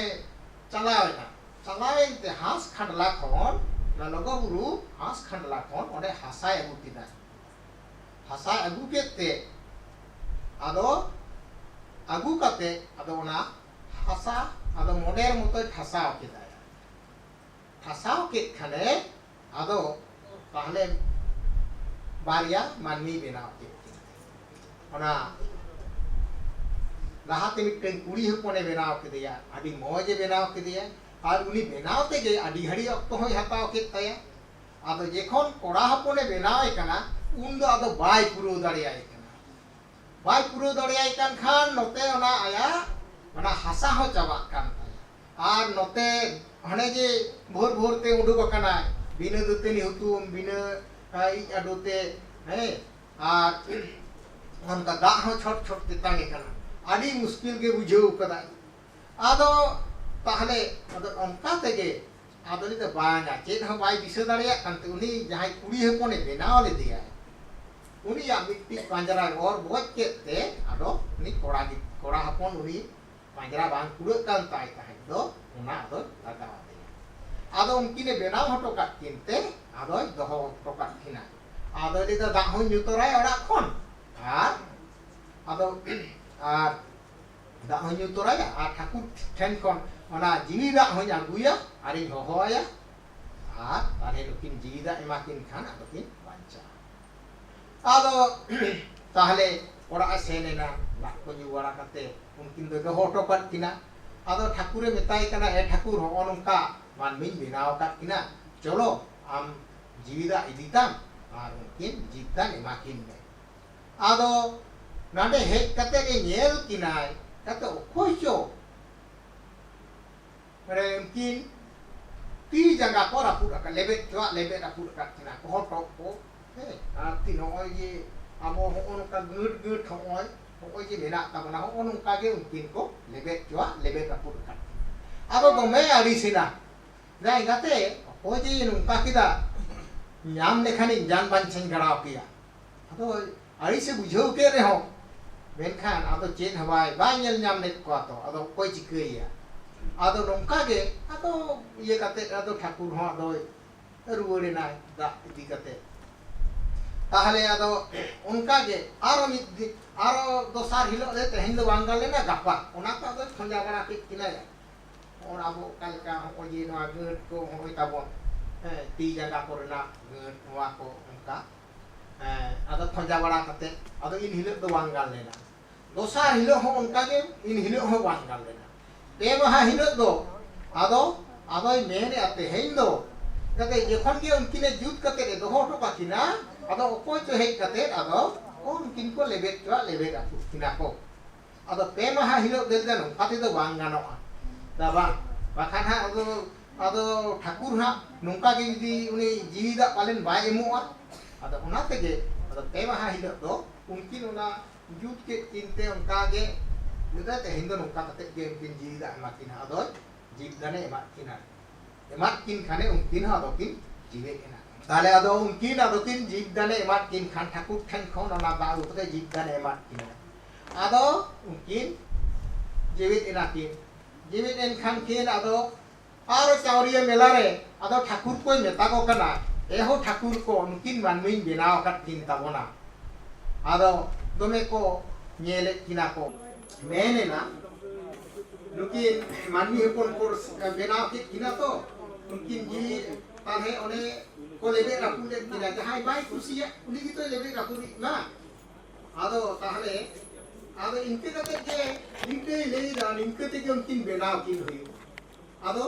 ᱪᱟᱞᱟᱣ ᱮᱱᱟ᱾ ᱪᱟᱞᱟᱣᱮᱱ ᱛᱮ ᱦᱟᱸᱥ ᱠᱷᱟᱰᱞᱟ ᱠᱷᱚᱱ, ᱚᱱᱟ ᱞᱚᱜᱚ ᱵᱩᱨᱩ ᱦᱟᱸᱥ ᱠᱷᱟᱰᱞᱟ ᱠᱷᱚᱱ ᱚᱸᱰᱮ ᱦᱟᱥᱟᱭ ᱟᱹᱜᱩ ᱠᱮᱫᱟ᱾ ᱦᱟᱥᱟᱭ ᱟᱹᱜᱩ ᱠᱮᱫ ᱛᱮ ᱟᱫᱚ ᱟᱹᱜᱩ ᱠᱟᱛᱮ ᱟᱫᱚ ᱚᱱᱟ ᱦᱟᱥᱟ ᱟᱫᱚ ᱢᱚᱱᱮᱨ ᱢᱚᱛᱚᱭ ᱴᱷᱟᱥᱟᱣ ᱠᱮᱫᱟᱭᱟ᱾ ᱴᱷᱟᱥᱟᱣ ᱠᱮᱫ ᱠᱷᱟᱱᱮ ᱟᱫᱚ ᱛᱟᱦᱞᱮ ᱵᱟᱨᱭᱟ ᱢᱟᱹᱱᱢᱤ ᱵᱮᱱᱟᱣ ᱠᱮᱫ ᱠᱤᱱᱟ᱾ ᱚᱱᱟ ᱞᱟᱦᱟᱛᱮ ᱢᱤᱫᱴᱮᱱ ᱠᱩᱲᱤ ᱦᱚᱯᱚᱱᱮ ᱵᱮᱱᱟᱣ ᱠᱮᱫᱮᱭᱟ, ᱟᱹᱰᱤ ᱢᱚᱡᱽ ᱮ ᱵᱮᱱᱟᱣ ᱠᱮᱫᱮᱭᱟ, ᱟᱨ ᱩᱱᱤ ᱵᱮᱱᱟᱣ ᱛᱮᱜᱮ ᱟᱹᱰᱤ ᱜᱷᱟᱹᱲᱤᱡ ᱚᱠᱛᱚ ᱦᱚᱸᱭ ᱦᱟᱛᱟᱣ ᱠᱮᱫ ᱛᱟᱭᱟ᱾ ᱟᱫᱚ ᱡᱮᱠᱷᱚᱱ ᱠᱚᱲᱟ ᱦᱚᱯᱚᱱᱮ ᱵᱮᱱᱟᱣᱮ ᱠᱟᱱᱟ, ᱩᱱ ᱫᱚ ᱟᱫᱚ ᱵᱟᱭ ᱯᱩᱨᱟᱹᱣ ᱫᱟᱲᱮᱭᱟᱭ ᱠᱟᱱᱟ᱾ ᱵᱟᱭ ᱯᱩᱨᱟᱹᱣ ᱫᱟᱲᱮᱭᱟᱭ ᱠᱟᱱ ᱠᱷᱟᱱ ᱱᱚᱛᱮ ᱚᱱᱟ ᱟᱭᱟᱜ ᱚᱱᱟ ᱦᱟᱥᱟ ᱦᱚᱸ ᱪᱟᱵᱟᱜ ᱠᱟᱱ ᱛᱟᱭᱟ᱾ ᱟᱨ ᱱᱚᱛᱮ ᱦᱟᱱᱮ ᱡᱮ ᱵᱷᱳᱨ ᱵᱷᱳᱨ ᱛᱮ ᱩᱰᱩᱠ ᱟᱠᱟᱱᱟᱭ, ᱵᱤᱱᱟᱹ ᱫᱟᱹᱛᱟᱹᱱᱤ ᱦᱩᱛᱩᱢ, ᱵᱤᱱᱟᱹ, ᱟ, ᱤᱡ ᱟᱰᱚ ᱛᱮ, ᱦᱮᱸ, ᱟᱨ ᱚᱱᱠᱟ ᱫᱟᱜ ᱦᱚᱸ ᱪᱷᱚᱴ ᱪᱷᱚᱴ ᱛᱮᱛᱟᱝ ᱮ ᱠᱟᱱᱟ᱾ ᱟᱹᱰᱤ ᱢᱩᱥᱠᱤᱞ ᱜᱮ ᱵᱩᱡᱷᱟᱹᱣ ᱠᱟᱫᱟᱭ᱾ ᱟᱫᱚ ᱛᱟᱦᱞᱮ ᱟᱫᱚ ᱚᱱᱠᱟ ᱛᱮᱜᱮ ᱟᱫᱚ ᱞᱟᱹᱭ ᱫᱟ, ᱵᱟᱝᱟ, ᱪᱮᱫ ᱦᱚᱸ ᱵᱟᱭ ᱫᱤᱥᱟᱹ ᱫᱟᱲᱮᱭᱟᱜ ᱠᱟᱱᱛᱮ, ᱩᱱᱤ ᱡᱟᱦᱟᱸᱭ ᱠᱩᱲᱤ ᱦᱚᱯᱚᱱᱮ ᱵᱮᱱᱟᱣ ᱞᱮᱫᱮᱭᱟᱭ, ᱩᱱᱤᱭᱟᱜ ᱢᱤᱫᱴᱤᱡ ᱯᱟᱸᱡᱽᱨᱟᱭ ᱚᱨ ᱵᱚᱡ ᱠᱮᱫ ᱛᱮ ᱟᱫᱚ ᱩᱱᱤ ᱠᱚᱲᱟ ᱜᱤᱫ-, ᱠᱚᱲᱟ ᱦᱚᱯᱚᱱ ᱩᱱᱤ ᱯᱟᱸᱡᱽᱨᱟ ᱵᱟᱝ ᱠᱩᱲᱟᱹᱜ ᱠᱟᱱ ᱛᱟᱭ ᱛᱟᱦᱮᱸᱫ ᱫᱚ, ᱚᱱᱟ ᱟᱫᱚᱭ ᱞᱟᱜᱟᱣ ᱟᱫᱮᱭᱟ᱾ ᱟᱫᱚ ᱩᱱᱠᱤᱱᱮ ᱵᱮᱱᱟᱣ ᱦᱚᱴᱚ ᱠᱟᱫ ᱠᱤᱱ ᱛᱮ ᱟᱫᱚᱭ ᱫᱚᱦᱚ ᱦᱚᱴᱚ ᱠᱟᱫ ᱠᱤᱱᱟ᱾ ᱟᱫᱚᱭ ᱞᱟᱹᱭ ᱫᱟ, ᱫᱟᱜ ᱦᱚᱸᱧ ᱧᱩ ᱛᱚᱨᱟᱭᱟ ᱚᱲᱟᱜ ᱠᱷᱚᱱ, ᱟᱨ ᱟᱫᱚ ᱟᱨ ᱫᱟᱜ ᱦᱚᱸᱧ ᱧᱩ ᱛᱚᱨᱟᱭᱟ, ᱟᱨ ᱴᱷᱟᱹᱠᱩᱨ ᱴᱷᱮᱱ ᱠᱷᱚᱱ ᱚᱱᱟ ᱡᱤᱣᱤ ᱫᱟᱜ ᱦᱚᱸᱧ ᱟᱹᱜᱩᱭᱟ ᱟᱨᱤᱧ ᱦᱚᱦᱚ ᱟᱭᱟ, ᱟᱨ ᱛᱟᱦᱞᱮ ᱱᱩᱠᱤᱱ ᱡᱤᱣᱤ ᱫᱟᱜ ᱮᱢᱟ ᱠᱤᱱ ᱠᱷᱟᱱ ᱟᱫᱚ ᱠᱤᱱ ᱵᱟᱧᱪᱟᱜᱼᱟ᱾ ᱟᱫᱚ ᱛᱟᱦᱞᱮ ᱚᱲᱟᱜ ᱮ ᱥᱮᱱ ᱮᱱᱟ, ᱫᱟᱜ ᱠᱚ ᱧᱩ ᱵᱟᱲᱟ ᱠᱟᱛᱮ ᱩᱱᱠᱤᱱ ᱫᱚᱭ ᱫᱚᱦᱚ ᱦᱚᱴᱚ ᱠᱟᱫ ᱠᱤᱱᱟ᱾ ᱟᱫᱚ ᱴᱷᱟᱹᱠᱩᱨᱮ ᱢᱮᱛᱟᱭ ᱠᱟᱱᱟ, ᱮ ᱴᱷᱟᱹᱠᱩᱨ, ᱦᱚᱸᱜᱼᱚ ᱱᱚᱝᱠᱟ ᱢᱟᱹᱱᱢᱤᱧ ᱵᱮᱱᱟᱣ ᱟᱠᱟᱫ ᱠᱤᱱᱟ, ᱪᱚᱞᱚ ᱟᱢ ᱡᱤᱣᱤ ᱫᱟᱜ ᱤᱫᱤ ᱛᱟᱢ ᱟᱨ ᱩᱱᱠᱤᱱ ᱡᱤᱣᱤ ᱫᱟᱜ ᱮᱢᱟ ᱠᱤᱱ ᱢᱮ᱾ ᱟᱫᱚ ᱱᱟᱰᱮ ᱦᱮᱡ ᱠᱟᱛᱮ ᱜᱮ ᱧᱮᱞ ᱠᱤᱱᱟᱭ, ᱠᱟᱛᱮ ᱚᱠᱚᱭ ᱪᱚ ᱢᱟᱱᱮ ᱩᱱᱠᱤᱱ ᱛᱤ ᱡᱟᱸᱜᱟ ᱠᱚ ᱨᱟᱹᱯᱩᱫ ᱟᱠᱟᱫ, ᱞᱮᱵᱮᱫ ᱪᱚᱣᱟᱜ ᱞᱮᱵᱮᱫ ᱨᱟᱹᱯᱩᱫ ᱟᱠᱟᱫ ᱠᱤᱱᱟ ᱠᱚ, ᱦᱚᱴᱚᱜ ᱠᱚ, ᱦᱮᱸ, ᱟᱨ ᱛᱤ ᱱᱚᱜᱼᱚᱭ ᱡᱮ ᱟᱵᱚ ᱦᱚᱸᱜᱼᱚ ᱱᱚᱝᱠᱟ ᱜᱟᱹᱴ ᱜᱟᱹᱴ ᱦᱚᱸᱜᱼᱚᱭ, ᱦᱚᱸᱜᱼᱚᱭ ᱡᱮ ᱢᱮᱱᱟᱜ ᱛᱟᱵᱚᱱᱟ, ᱦᱚᱸᱜᱼᱚ ᱱᱚᱝᱠᱟ ᱜᱮ ᱩᱱᱠᱤᱱ ᱠᱚ ᱞᱮᱵᱮᱫ ᱪᱚᱣᱟᱜ ᱞᱮᱵᱮᱫ ᱨᱟᱹᱯᱩᱫ ᱟᱠᱟᱫ ᱠᱤᱱᱟ᱾ ᱟᱫᱚ ᱫᱚᱢᱮ ᱟᱹᱲᱤᱥᱮᱱᱟ, ᱞᱟᱹᱭ ᱫᱟᱭ, ᱮᱸᱜᱟᱛᱮ, ᱚᱠᱚᱭ ᱡᱮ ᱱᱚᱝᱠᱟ ᱠᱮᱫᱟ, ᱧᱟᱢ ᱞᱮᱠᱷᱟᱱᱤᱧ ᱡᱟᱱ ᱵᱟᱧᱪᱟᱧ ᱜᱟᱲᱟᱣ ᱠᱮᱭᱟ᱾ ᱟᱫᱚ ᱟᱹᱲᱤᱥᱮ ᱵᱩᱡᱷᱟᱹᱣ ᱠᱮᱫ ᱨᱮᱦᱚᱸ, ᱢᱮᱱᱠᱷᱟᱱ ᱟᱫᱚ ᱪᱮᱫ ᱦᱚᱸ ᱵᱟᱭ, ᱵᱟᱭ ᱧᱮᱞ ᱧᱟᱢ ᱞᱮᱫ ᱠᱚᱣᱟ ᱛᱚ, ᱟᱫᱚ ᱚᱠᱚᱭ ᱪᱤᱠᱟᱹᱭᱮᱭᱟ? ᱟᱫᱚ ᱱᱚᱝᱠᱟ ᱜᱮ ᱟᱫᱚ ᱤᱭᱟᱹ ᱠᱟᱛᱮ ᱟᱫᱚ ᱴᱷᱟᱹᱠᱩᱨ ᱦᱚᱸ ᱟᱫᱚᱭ ᱨᱩᱣᱟᱹᱲ ᱮᱱᱟᱭ ᱫᱟᱜ ᱤᱫᱤ ᱠᱟᱛᱮ᱾ ᱛᱟᱦᱞᱮ ᱟᱫᱚ ᱚᱱᱠᱟ ᱜᱮ ᱟᱨᱚ ᱢᱤᱫ ᱫᱤᱱ, ᱟᱨᱚ ᱫᱚᱥᱟᱨ ᱦᱤᱞᱳᱜ ᱨᱮ, ᱛᱮᱦᱮᱧ ᱫᱚ ᱵᱟᱝ ᱜᱟᱱ ᱞᱮᱱᱟ, ᱜᱟᱯᱟ ᱚᱱᱟ ᱠᱚ ᱟᱫᱚᱭ ᱠᱷᱚᱸᱡᱟ ᱵᱟᱲᱟ ᱠᱮᱫ ᱠᱤᱱᱟᱭ᱾ ᱚᱱᱟ ᱟᱵᱚ ᱚᱠᱟ ᱞᱮᱠᱟ ᱦᱚᱸᱜᱼᱚᱭ ᱡᱮ ᱱᱚᱣᱟ ᱜᱟᱹᱴ ᱠᱚ ᱦᱚᱸᱜᱼᱚᱭ ᱛᱟᱵᱚᱱ, ᱦᱮᱸ, ᱛᱤ ᱡᱟᱸᱜᱟ ᱠᱚᱨᱮᱱᱟᱜ ᱜᱟᱹᱴ, ᱱᱚᱣᱟ ᱠᱚ ᱚᱱᱠᱟ, ᱦᱮᱸ, ᱟᱫᱚ ᱠᱷᱚᱸᱡᱟ ᱵᱟᱲᱟ ᱠᱟᱛᱮ ᱟᱫᱚ ᱤᱱ ᱦᱤᱞᱳᱜ ᱫᱚ ᱵᱟᱝ ᱜᱟᱱ ᱞᱮᱱᱟ᱾ ᱫᱚᱥᱟᱨ ᱦᱤᱞᱳᱜ ᱦᱚᱸ ᱚᱱᱠᱟ ᱜᱮ, ᱤᱱ ᱦᱤᱞᱳᱜ ᱦᱚᱸ ᱵᱟᱝ ᱜᱟᱱ ᱞᱮᱱᱟ᱾ ᱯᱮ ᱢᱟᱦᱟ ᱦᱤᱞᱳᱜ ᱫᱚ ᱟᱫᱚ, ᱟᱫᱚᱭ ᱢᱮᱱᱮᱫᱼᱟ ᱛᱮᱦᱮᱧ ᱫᱚ, ᱡᱟᱛᱮ ᱡᱚᱠᱷᱚᱱ ᱜᱮ ᱩᱱᱠᱤᱱᱮ ᱡᱩᱛ ᱠᱟᱛᱮ ᱮ ᱫᱚᱦᱚ ᱦᱚᱴᱚ ᱠᱟᱠᱤᱱᱟ, ᱟᱫᱚ ᱚᱠᱚᱭ ᱪᱚ ᱦᱮᱡ ᱠᱟᱛᱮ ᱟᱫᱚ ᱩᱱᱠᱤᱱ ᱠᱚ ᱞᱮᱵᱮᱫ ᱪᱚᱣᱟᱜ ᱞᱮᱵᱮᱫ ᱟᱹᱪᱩᱨ ᱠᱤᱱᱟ ᱠᱚ᱾ ᱟᱫᱚ ᱯᱮ ᱢᱟᱦᱟ ᱦᱤᱞᱳᱜ ᱫᱚ ᱞᱟᱹᱭᱫᱟ ᱱᱚᱝᱠᱟ ᱛᱮᱫᱚ ᱵᱟᱝ ᱜᱟᱱᱚᱜᱼᱟ᱾ ᱫᱟ ᱵᱟᱝ, ᱵᱟᱠᱷᱟᱱ ᱦᱟᱸᱜ ᱟᱫᱚ, ᱟᱫᱚ ᱴᱷᱟᱹᱠᱩᱨ ᱦᱟᱸᱜ ᱱᱚᱝᱠᱟ ᱜᱮ ᱡᱩᱫᱤ ᱩᱱᱤ ᱡᱤᱣᱤ ᱫᱟᱜ ᱯᱟᱞᱮᱱ ᱵᱟᱭ ᱮᱢᱚᱜᱼᱟ᱾ ᱟᱫᱚ ᱚᱱᱟ ᱛᱮᱜᱮ ᱟᱫᱚ ᱯᱮ ᱢᱟᱦᱟ ᱦᱤᱞᱳᱜ ᱫᱚ ᱩᱱᱠᱤᱱ ᱚᱱᱟ ᱡᱩᱛ ᱠᱮᱫ ᱠᱤᱱ ᱛᱮ ᱚᱱᱠᱟ ᱜᱮ ᱞᱟᱹᱭᱫᱟ ᱛᱮᱦᱮᱧ ᱫᱚ ᱱᱚᱝᱠᱟ ᱠᱟᱛᱮ ᱜᱮ ᱩᱱᱠᱤᱱ ᱡᱤᱣᱤ ᱫᱟᱜ ᱮᱢᱟ ᱠᱤᱱᱟ᱾ ᱟᱫᱚ ᱡᱤᱵᱽ ᱫᱟᱱᱮ ᱮᱢᱟᱫ ᱠᱤᱱᱟ᱾ ᱮᱢᱟᱫ ᱠᱤᱱ ᱠᱷᱟᱱᱮ ᱩᱱᱠᱤᱱ ᱦᱚᱸ ᱟᱫᱚ ᱠᱤᱱ ᱡᱤᱣᱮᱫ ᱮᱱᱟ᱾ ᱛᱟᱦᱞᱮ ᱟᱫᱚ ᱩᱱᱠᱤᱱ ᱟᱫᱚ ᱠᱤᱱ ᱡᱤᱵᱽ ᱫᱟᱱᱮ ᱮᱢᱟᱫ ᱠᱤᱱ ᱠᱷᱟᱱ ᱴᱷᱟᱹᱠᱩᱨ ᱴᱷᱮᱱ ᱠᱷᱚᱱ ᱚᱱᱟ ᱫᱟᱜ ᱟᱹᱜᱩ ᱠᱟᱛᱮ ᱡᱤᱵᱽ ᱫᱟᱱᱮ ᱮᱢᱟᱫ ᱠᱤᱱᱟ᱾ ᱟᱫᱚ ᱩᱱᱠᱤᱱ ᱡᱤᱣᱮᱫ ᱮᱱᱟ ᱠᱤᱱ᱾ ᱡᱤᱣᱮᱫ ᱮᱱ ᱠᱷᱟᱱ ᱠᱤᱱ ᱟᱫᱚ ᱟᱨ ᱪᱟᱣᱨᱤᱭᱟᱹ ᱢᱮᱞᱟ ᱨᱮ ᱟᱫᱚ ᱴᱷᱟᱹᱠᱩᱨ ᱠᱚᱭ ᱢᱮᱛᱟ ᱠᱚ ᱠᱟᱱᱟ, "ᱮ ᱦᱳ ᱴᱷᱟᱹᱠᱩᱨ ᱠᱚ, ᱱᱩᱠᱤᱱ ᱢᱟᱹᱱᱢᱤᱧ ᱵᱮᱱᱟᱣ ᱟᱠᱟᱫ ᱠᱤᱱ ᱛᱟᱵᱚᱱᱟ᱾" ᱟᱫᱚ ᱫᱚᱢᱮ ᱠᱚ ᱧᱮᱞᱮᱫ ᱠᱤᱱᱟ ᱠᱚ᱾ ᱢᱮᱱ ᱮᱱᱟ, ᱱᱩᱠᱤᱱ ᱢᱟᱹᱱᱢᱤ ᱦᱚᱯᱚᱱ ᱠᱚ ᱵᱮᱱᱟᱣ ᱠᱮᱫ ᱠᱤᱱᱟ ᱛᱚ, ᱩᱱᱠᱤᱱ ᱡᱤᱣᱤ ᱛᱟᱦᱞᱮ ᱚᱱᱮ ᱠᱚ ᱞᱮᱵᱮᱫ ᱨᱟᱹᱯᱩᱫ ᱞᱮᱫ ᱠᱤᱱᱟ᱾ ᱡᱟᱦᱟᱸᱭ ᱵᱟᱭ ᱠᱩᱥᱤᱭᱟᱜ ᱩᱱᱤ ᱜᱮᱛᱚᱭ ᱞᱮᱵᱮᱫ ᱨᱟᱹᱯᱩᱫ ᱮᱫ ᱠᱟᱱᱟ᱾ ᱟᱫᱚ ᱛᱟᱦᱞᱮ ᱟᱫᱚ ᱤᱱᱠᱟᱹ ᱠᱟᱛᱮ ᱜᱮ ᱱᱤᱝᱠᱟᱹᱭ ᱞᱟᱹᱭ ᱮᱫᱟ, ᱱᱤᱝᱠᱟᱹ ᱛᱮᱜᱮ ᱩᱱᱠᱤᱱ ᱵᱮᱱᱟᱣ ᱠᱤᱱ ᱦᱩᱭᱩᱜᱼᱟ᱾ ᱟᱫᱚ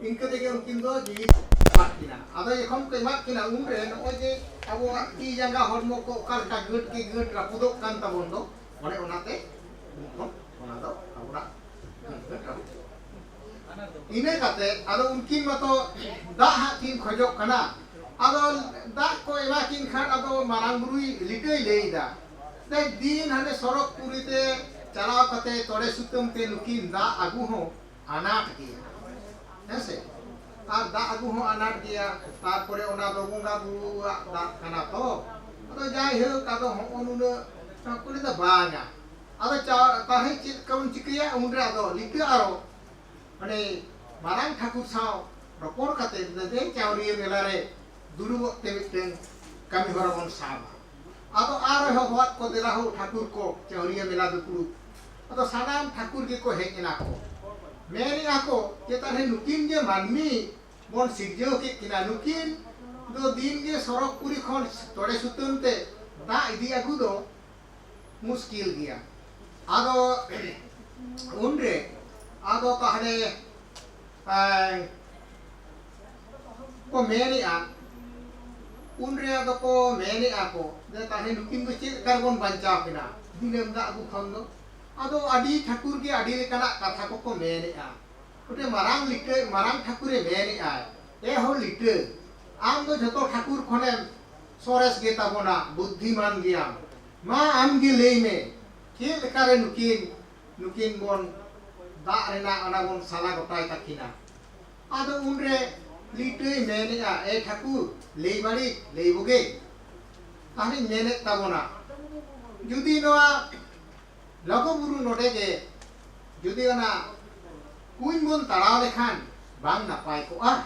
ᱤᱱᱠᱟᱹ ᱛᱮᱜᱮ ᱩᱱᱠᱤᱱ ᱫᱚ ᱡᱤᱣᱤ ᱮᱢᱟᱫ ᱠᱤᱱᱟ᱾ ᱟᱫᱚ ᱡᱚᱠᱷᱚᱱ ᱠᱚ ᱮᱢᱟᱫ ᱠᱤᱱᱟ, ᱩᱱᱨᱮ ᱱᱚᱜᱼᱚᱭ ᱡᱮ ᱟᱵᱚᱣᱟᱜ ᱛᱤ ᱡᱟᱸᱜᱟ ᱦᱚᱲᱢᱚ ᱠᱚ ᱚᱠᱟ ᱞᱮᱠᱟ ᱜᱟᱹᱴ ᱠᱮ ᱜᱟᱹᱴ ᱨᱟᱹᱯᱩᱫᱚᱜ ᱠᱟᱱ ᱛᱟᱵᱚᱱ ᱫᱚ, ᱚᱱᱮ ᱚᱱᱟᱛᱮ ᱩᱱ ᱠᱷᱚᱱ ᱚᱱᱟ ᱫᱚ ᱟᱵᱚᱱᱟᱜ ᱜᱟᱹᱴ ᱜᱟᱹᱴ ᱨᱟᱹᱯᱩᱫᱚᱜ ᱠᱟᱱᱟ᱾ ᱤᱱᱟᱹ ᱠᱟᱛᱮ ᱟᱫᱚ ᱩᱱᱠᱤᱱ ᱢᱟᱛᱚ ᱫᱟᱜ ᱦᱟᱸᱜ ᱠᱤᱱ ᱠᱷᱚᱡᱚᱜ ᱠᱟᱱᱟ᱾ ᱟᱫᱚ ᱫᱟᱜ ᱠᱚ ᱮᱢᱟ ᱠᱤᱱ ᱠᱷᱟᱱ ᱟᱫᱚ ᱢᱟᱨᱟᱝ ᱵᱩᱨᱩᱭ ᱞᱤᱴᱟᱹᱭ ᱞᱟᱹᱭ ᱮᱫᱟ, ᱫᱮᱱ ᱫᱤᱱ ᱦᱟᱱᱮ ᱥᱚᱨᱚᱜᱽᱯᱩᱨᱤ ᱛᱮ ᱪᱟᱞᱟᱣ ᱠᱟᱛᱮ ᱛᱚᱲᱮ ᱥᱩᱛᱟᱹᱢ ᱛᱮ ᱱᱩᱠᱤᱱ ᱫᱟᱜ ᱟᱹᱜᱩ ᱦᱚᱸ ᱟᱱᱟᱴ ᱜᱮᱭᱟ, ᱦᱮᱸ ᱥᱮ? ᱟᱨ ᱫᱟᱜ ᱟᱹᱜᱩ ᱦᱚᱸ ᱟᱱᱟᱴ ᱜᱮᱭᱟ, ᱛᱟᱨᱯᱚᱨᱮ ᱚᱱᱟ ᱫᱚ ᱵᱚᱸᱜᱟ ᱵᱩᱨᱩᱣᱟᱜ ᱫᱟᱜ ᱠᱟᱱᱟ ᱛᱚ᱾ ᱟᱫᱚ ᱡᱟᱭᱦᱳᱠ, ᱟᱫᱚ ᱦᱚᱸᱜᱼᱚ ᱱᱩᱱᱟᱹᱜ ᱠᱚ ᱞᱟᱹᱭ ᱫᱟ ᱵᱟᱝᱟ᱾ ᱟᱫᱚ ᱪᱟ-, ᱛᱟᱦᱮᱸ ᱪᱮᱫ ᱠᱚᱵᱚᱱ ᱪᱤᱠᱟᱹᱭᱟ? ᱩᱱᱨᱮ ᱟᱫᱚ ᱞᱤᱴᱟᱹ ᱟᱨᱚ ᱢᱟᱱᱮ ᱢᱟᱨᱟᱝ ᱴᱷᱟᱹᱠᱩᱨ ᱥᱟᱶ ᱨᱚᱯᱚᱲ ᱠᱟᱛᱮ ᱫᱮ ᱪᱟᱣᱨᱤᱭᱟᱹ ᱢᱮᱞᱟ ᱨᱮ ᱫᱩᱲᱩᱵᱚᱜ ᱛᱮ ᱢᱤᱫᱴᱟᱝ ᱠᱟᱹᱢᱤ ᱦᱚᱨᱟ ᱵᱚᱱ ᱥᱟᱵᱟ᱾ ᱟᱫᱚ ᱟᱨ ᱦᱚᱦᱚᱣᱟᱫ ᱠᱚ, ᱫᱮᱞᱟ ᱦᱳ ᱴᱷᱟᱹᱠᱩᱨ ᱠᱚ ᱪᱟᱣᱨᱤᱭᱟᱹ ᱢᱮᱞᱟ ᱫᱩᱯᱲᱩᱵ᱾ ᱟᱫᱚ ᱥᱟᱱᱟᱢ ᱴᱷᱟᱹᱠᱩᱨ ᱜᱮᱠᱚ ᱦᱮᱡ ᱮᱱᱟ ᱠᱚ᱾ ᱢᱮᱱᱮᱜᱼᱟ ᱠᱚ ᱪᱮᱛᱟᱱ ᱨᱮ ᱱᱩᱠᱤᱱ ᱜᱮ ᱢᱟᱹᱱᱢᱤ ᱵᱚᱱ ᱥᱤᱨᱡᱟᱹᱣ ᱠᱮᱫ ᱠᱤᱱᱟ, ᱱᱩᱠᱤᱱ ᱫᱚ ᱫᱤᱱ ᱜᱮ ᱥᱚᱨᱚᱜᱽᱯᱩᱨᱤ ᱠᱷᱚᱱ ᱛᱚᱲᱮ ᱥᱩᱛᱟᱹᱢ ᱛᱮ ᱫᱟᱜ ᱤᱫᱤ ᱟᱹᱜᱩ ᱫᱚ ᱢᱩᱥᱠᱤᱞ ᱜᱮᱭᱟ᱾ ᱟᱫᱚ ᱩᱱᱨᱮ ᱟᱫᱚ ᱛᱟᱦᱞᱮ ᱮᱸ, ᱠᱚ ᱢᱮᱱᱮᱜᱼᱟ, ᱩᱱᱨᱮ ᱟᱫᱚ ᱠᱚ ᱢᱮᱱᱮᱜᱼᱟ ᱠᱚ ᱡᱮ ᱛᱟᱦᱞᱮ ᱱᱩᱠᱤᱱ ᱫᱚ ᱪᱮᱫ ᱞᱮᱠᱟ ᱨᱮᱵᱚᱱ ᱵᱟᱧᱪᱟᱣ ᱠᱤᱱᱟ ᱫᱤᱱᱟᱹᱢ ᱫᱟᱜ ᱟᱹᱜᱩ ᱠᱷᱚᱱ ᱫᱚ? ᱟᱫᱚ ᱟᱹᱰᱤ ᱴᱷᱟᱹᱠᱩᱨ ᱜᱮ ᱟᱹᱰᱤ ᱞᱮᱠᱟᱱᱟᱜ ᱠᱟᱛᱷᱟ ᱠᱚᱠᱚ ᱢᱮᱱᱮᱜᱼᱟ᱾ ᱢᱤᱫᱴᱮᱱ ᱢᱟᱨᱟᱝ ᱞᱤᱴᱟᱹ, ᱢᱟᱨᱟᱝ ᱴᱷᱟᱹᱠᱩᱨᱮ ᱢᱮᱱᱮᱜᱼᱟᱭ, ᱮ ᱦᱚᱲ ᱞᱤᱴᱟᱹ, ᱟᱢ ᱫᱚ ᱡᱷᱚᱛᱚ ᱴᱷᱟᱹᱠᱩᱨ ᱠᱷᱚᱱᱮᱢ ᱥᱚᱨᱮᱥ ᱜᱮ ᱛᱟᱵᱚᱱᱟ, ᱵᱩᱫᱽᱫᱷᱤᱢᱟᱱ ᱜᱮᱭᱟᱢ, ᱢᱟ ᱟᱢ ᱜᱮ ᱞᱟᱹᱭ ᱢᱮ ᱪᱮᱫ ᱞᱮᱠᱟᱨᱮ ᱱᱩᱠᱤᱱ, ᱱᱩᱠᱤᱱ ᱵᱚᱱ ᱫᱟᱜ ᱨᱮᱱᱟᱜ ᱚᱱᱟ ᱵᱚᱱ ᱥᱟᱞᱟ ᱜᱚᱴᱟᱭ ᱛᱟᱹᱠᱤᱱᱟ? ᱟᱫᱚ ᱩᱱᱨᱮ ᱞᱤᱴᱟᱹᱭ ᱢᱮᱱᱮᱜᱼᱟ, ᱮ ᱴᱷᱟᱹᱠᱩᱨ, ᱞᱟᱹᱭ ᱵᱟᱹᱲᱤᱡ, ᱞᱟᱹᱭ ᱵᱩᱜᱤ, ᱛᱟᱦᱞᱮᱧ ᱢᱮᱱᱮᱫ ᱛᱟᱵᱚᱱᱟ, ᱡᱩᱫᱤ ᱱᱚᱣᱟ ᱞᱚᱜᱚ ᱵᱩᱨᱩ ᱱᱚᱰᱮ ᱜᱮ ᱡᱩᱫᱤ ᱚᱱᱟ ᱠᱩᱧ ᱵᱚᱱ ᱛᱟᱲᱟᱣ ᱞᱮᱠᱷᱟᱱ ᱵᱟᱝ ᱱᱟᱯᱟᱭ ᱠᱚᱜᱼᱟ?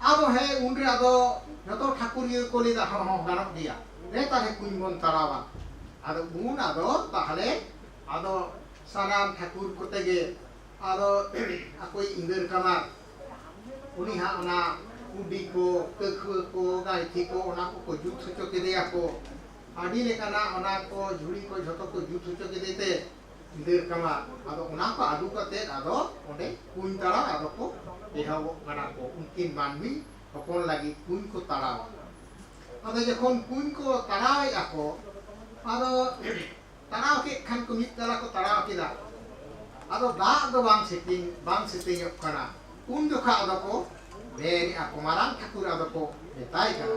ᱟᱫᱚ ᱦᱮᱸ, ᱩᱱᱨᱮ ᱟᱫᱚ ᱡᱚᱛᱚ ᱴᱷᱟᱹᱠᱩᱨᱤᱭᱟᱹ ᱠᱚ ᱞᱟᱹᱭᱫᱟ, ᱦᱚᱸ, ᱦᱚᱸ, ᱜᱟᱱᱚᱜ ᱜᱮᱭᱟ, ᱦᱮᱸ, ᱛᱟᱦᱞᱮ ᱠᱩᱧ ᱵᱚᱱ ᱛᱟᱲᱟᱣᱟ᱾ ᱟᱫᱚ ᱩᱱ ᱟᱫᱚ ᱛᱟᱦᱞᱮ ᱟᱫᱚ ᱥᱟᱱᱟᱢ ᱴᱷᱟᱹᱠᱩᱨ ᱠᱚᱛᱮ ᱜᱮ ᱟᱫᱚ ᱟᱠᱚᱭᱤᱡ ᱤᱸᱫᱟᱹᱨ ᱠᱟᱢᱟᱨ ᱩᱱᱤ ᱦᱟᱸᱜ ᱚᱱᱟ ᱠᱩᱰᱤ ᱠᱚ, ᱠᱟᱹᱠᱷᱩᱣᱟᱹ ᱠᱚ, ᱜᱟᱭᱛᱷᱤ ᱠᱚ, ᱚᱱᱟ ᱠᱚᱠᱚ ᱡᱩᱛ ᱦᱚᱪᱚ ᱠᱮᱫᱮᱭᱟ ᱠᱚ᱾ ᱟᱹᱰᱤ ᱞᱮᱠᱟᱱᱟᱜ ᱚᱱᱟ ᱠᱚ ᱡᱷᱩᱲᱤ ᱠᱚ ᱡᱷᱚᱛᱚ ᱠᱚ ᱡᱩᱛ ᱦᱚᱪᱚ ᱠᱮᱫᱮ ᱛᱮ ᱤᱸᱫᱟᱹᱨ ᱠᱟᱢᱟᱨ ᱟᱫᱚ ᱚᱱᱟ ᱠᱚ ᱟᱹᱜᱩ ᱠᱟᱛᱮᱫ ᱟᱫᱚ ᱚᱸᱰᱮ ᱠᱩᱧ ᱛᱟᱲᱟᱣ ᱟᱫᱚ ᱠᱚ ᱮᱦᱚᱵᱚᱜ ᱠᱟᱱᱟ ᱠᱚ᱾ ᱩᱱᱠᱤᱱ ᱢᱟᱹᱱᱢᱤ ᱦᱚᱯᱚᱱ ᱞᱟᱹᱜᱤᱫ ᱠᱩᱧ ᱠᱚ ᱛᱟᱲᱟᱣᱟ᱾ ᱟᱫᱚ ᱡᱚᱠᱷᱚᱱ ᱠᱩᱧ ᱠᱚ ᱛᱟᱲᱟᱣᱮᱫᱼᱟ ᱠᱚ, ᱟᱫᱚ ᱛᱟᱲᱟᱣ ᱠᱮᱫ ᱠᱷᱟᱱ ᱠᱚ, ᱢᱤᱫ ᱛᱟᱞᱟ ᱠᱚ ᱛᱟᱲᱟᱣ ᱠᱮᱫᱟ, ᱟᱫᱚ ᱫᱟᱜ ᱫᱚ ᱵᱟᱝ ᱥᱮᱛᱮᱧ, ᱵᱟᱝ ᱥᱮᱛᱮᱧᱚᱜ ᱠᱟᱱᱟ᱾ ᱩᱱ ᱡᱚᱠᱷᱟ ᱟᱫᱚ ᱠᱚ ᱢᱮᱱᱮᱫᱼᱟ ᱠᱚ, ᱢᱟᱨᱟᱝ ᱴᱷᱟᱹᱠᱩᱨ ᱟᱫᱚ ᱠᱚ ᱢᱮᱛᱟᱭ ᱠᱟᱱᱟ,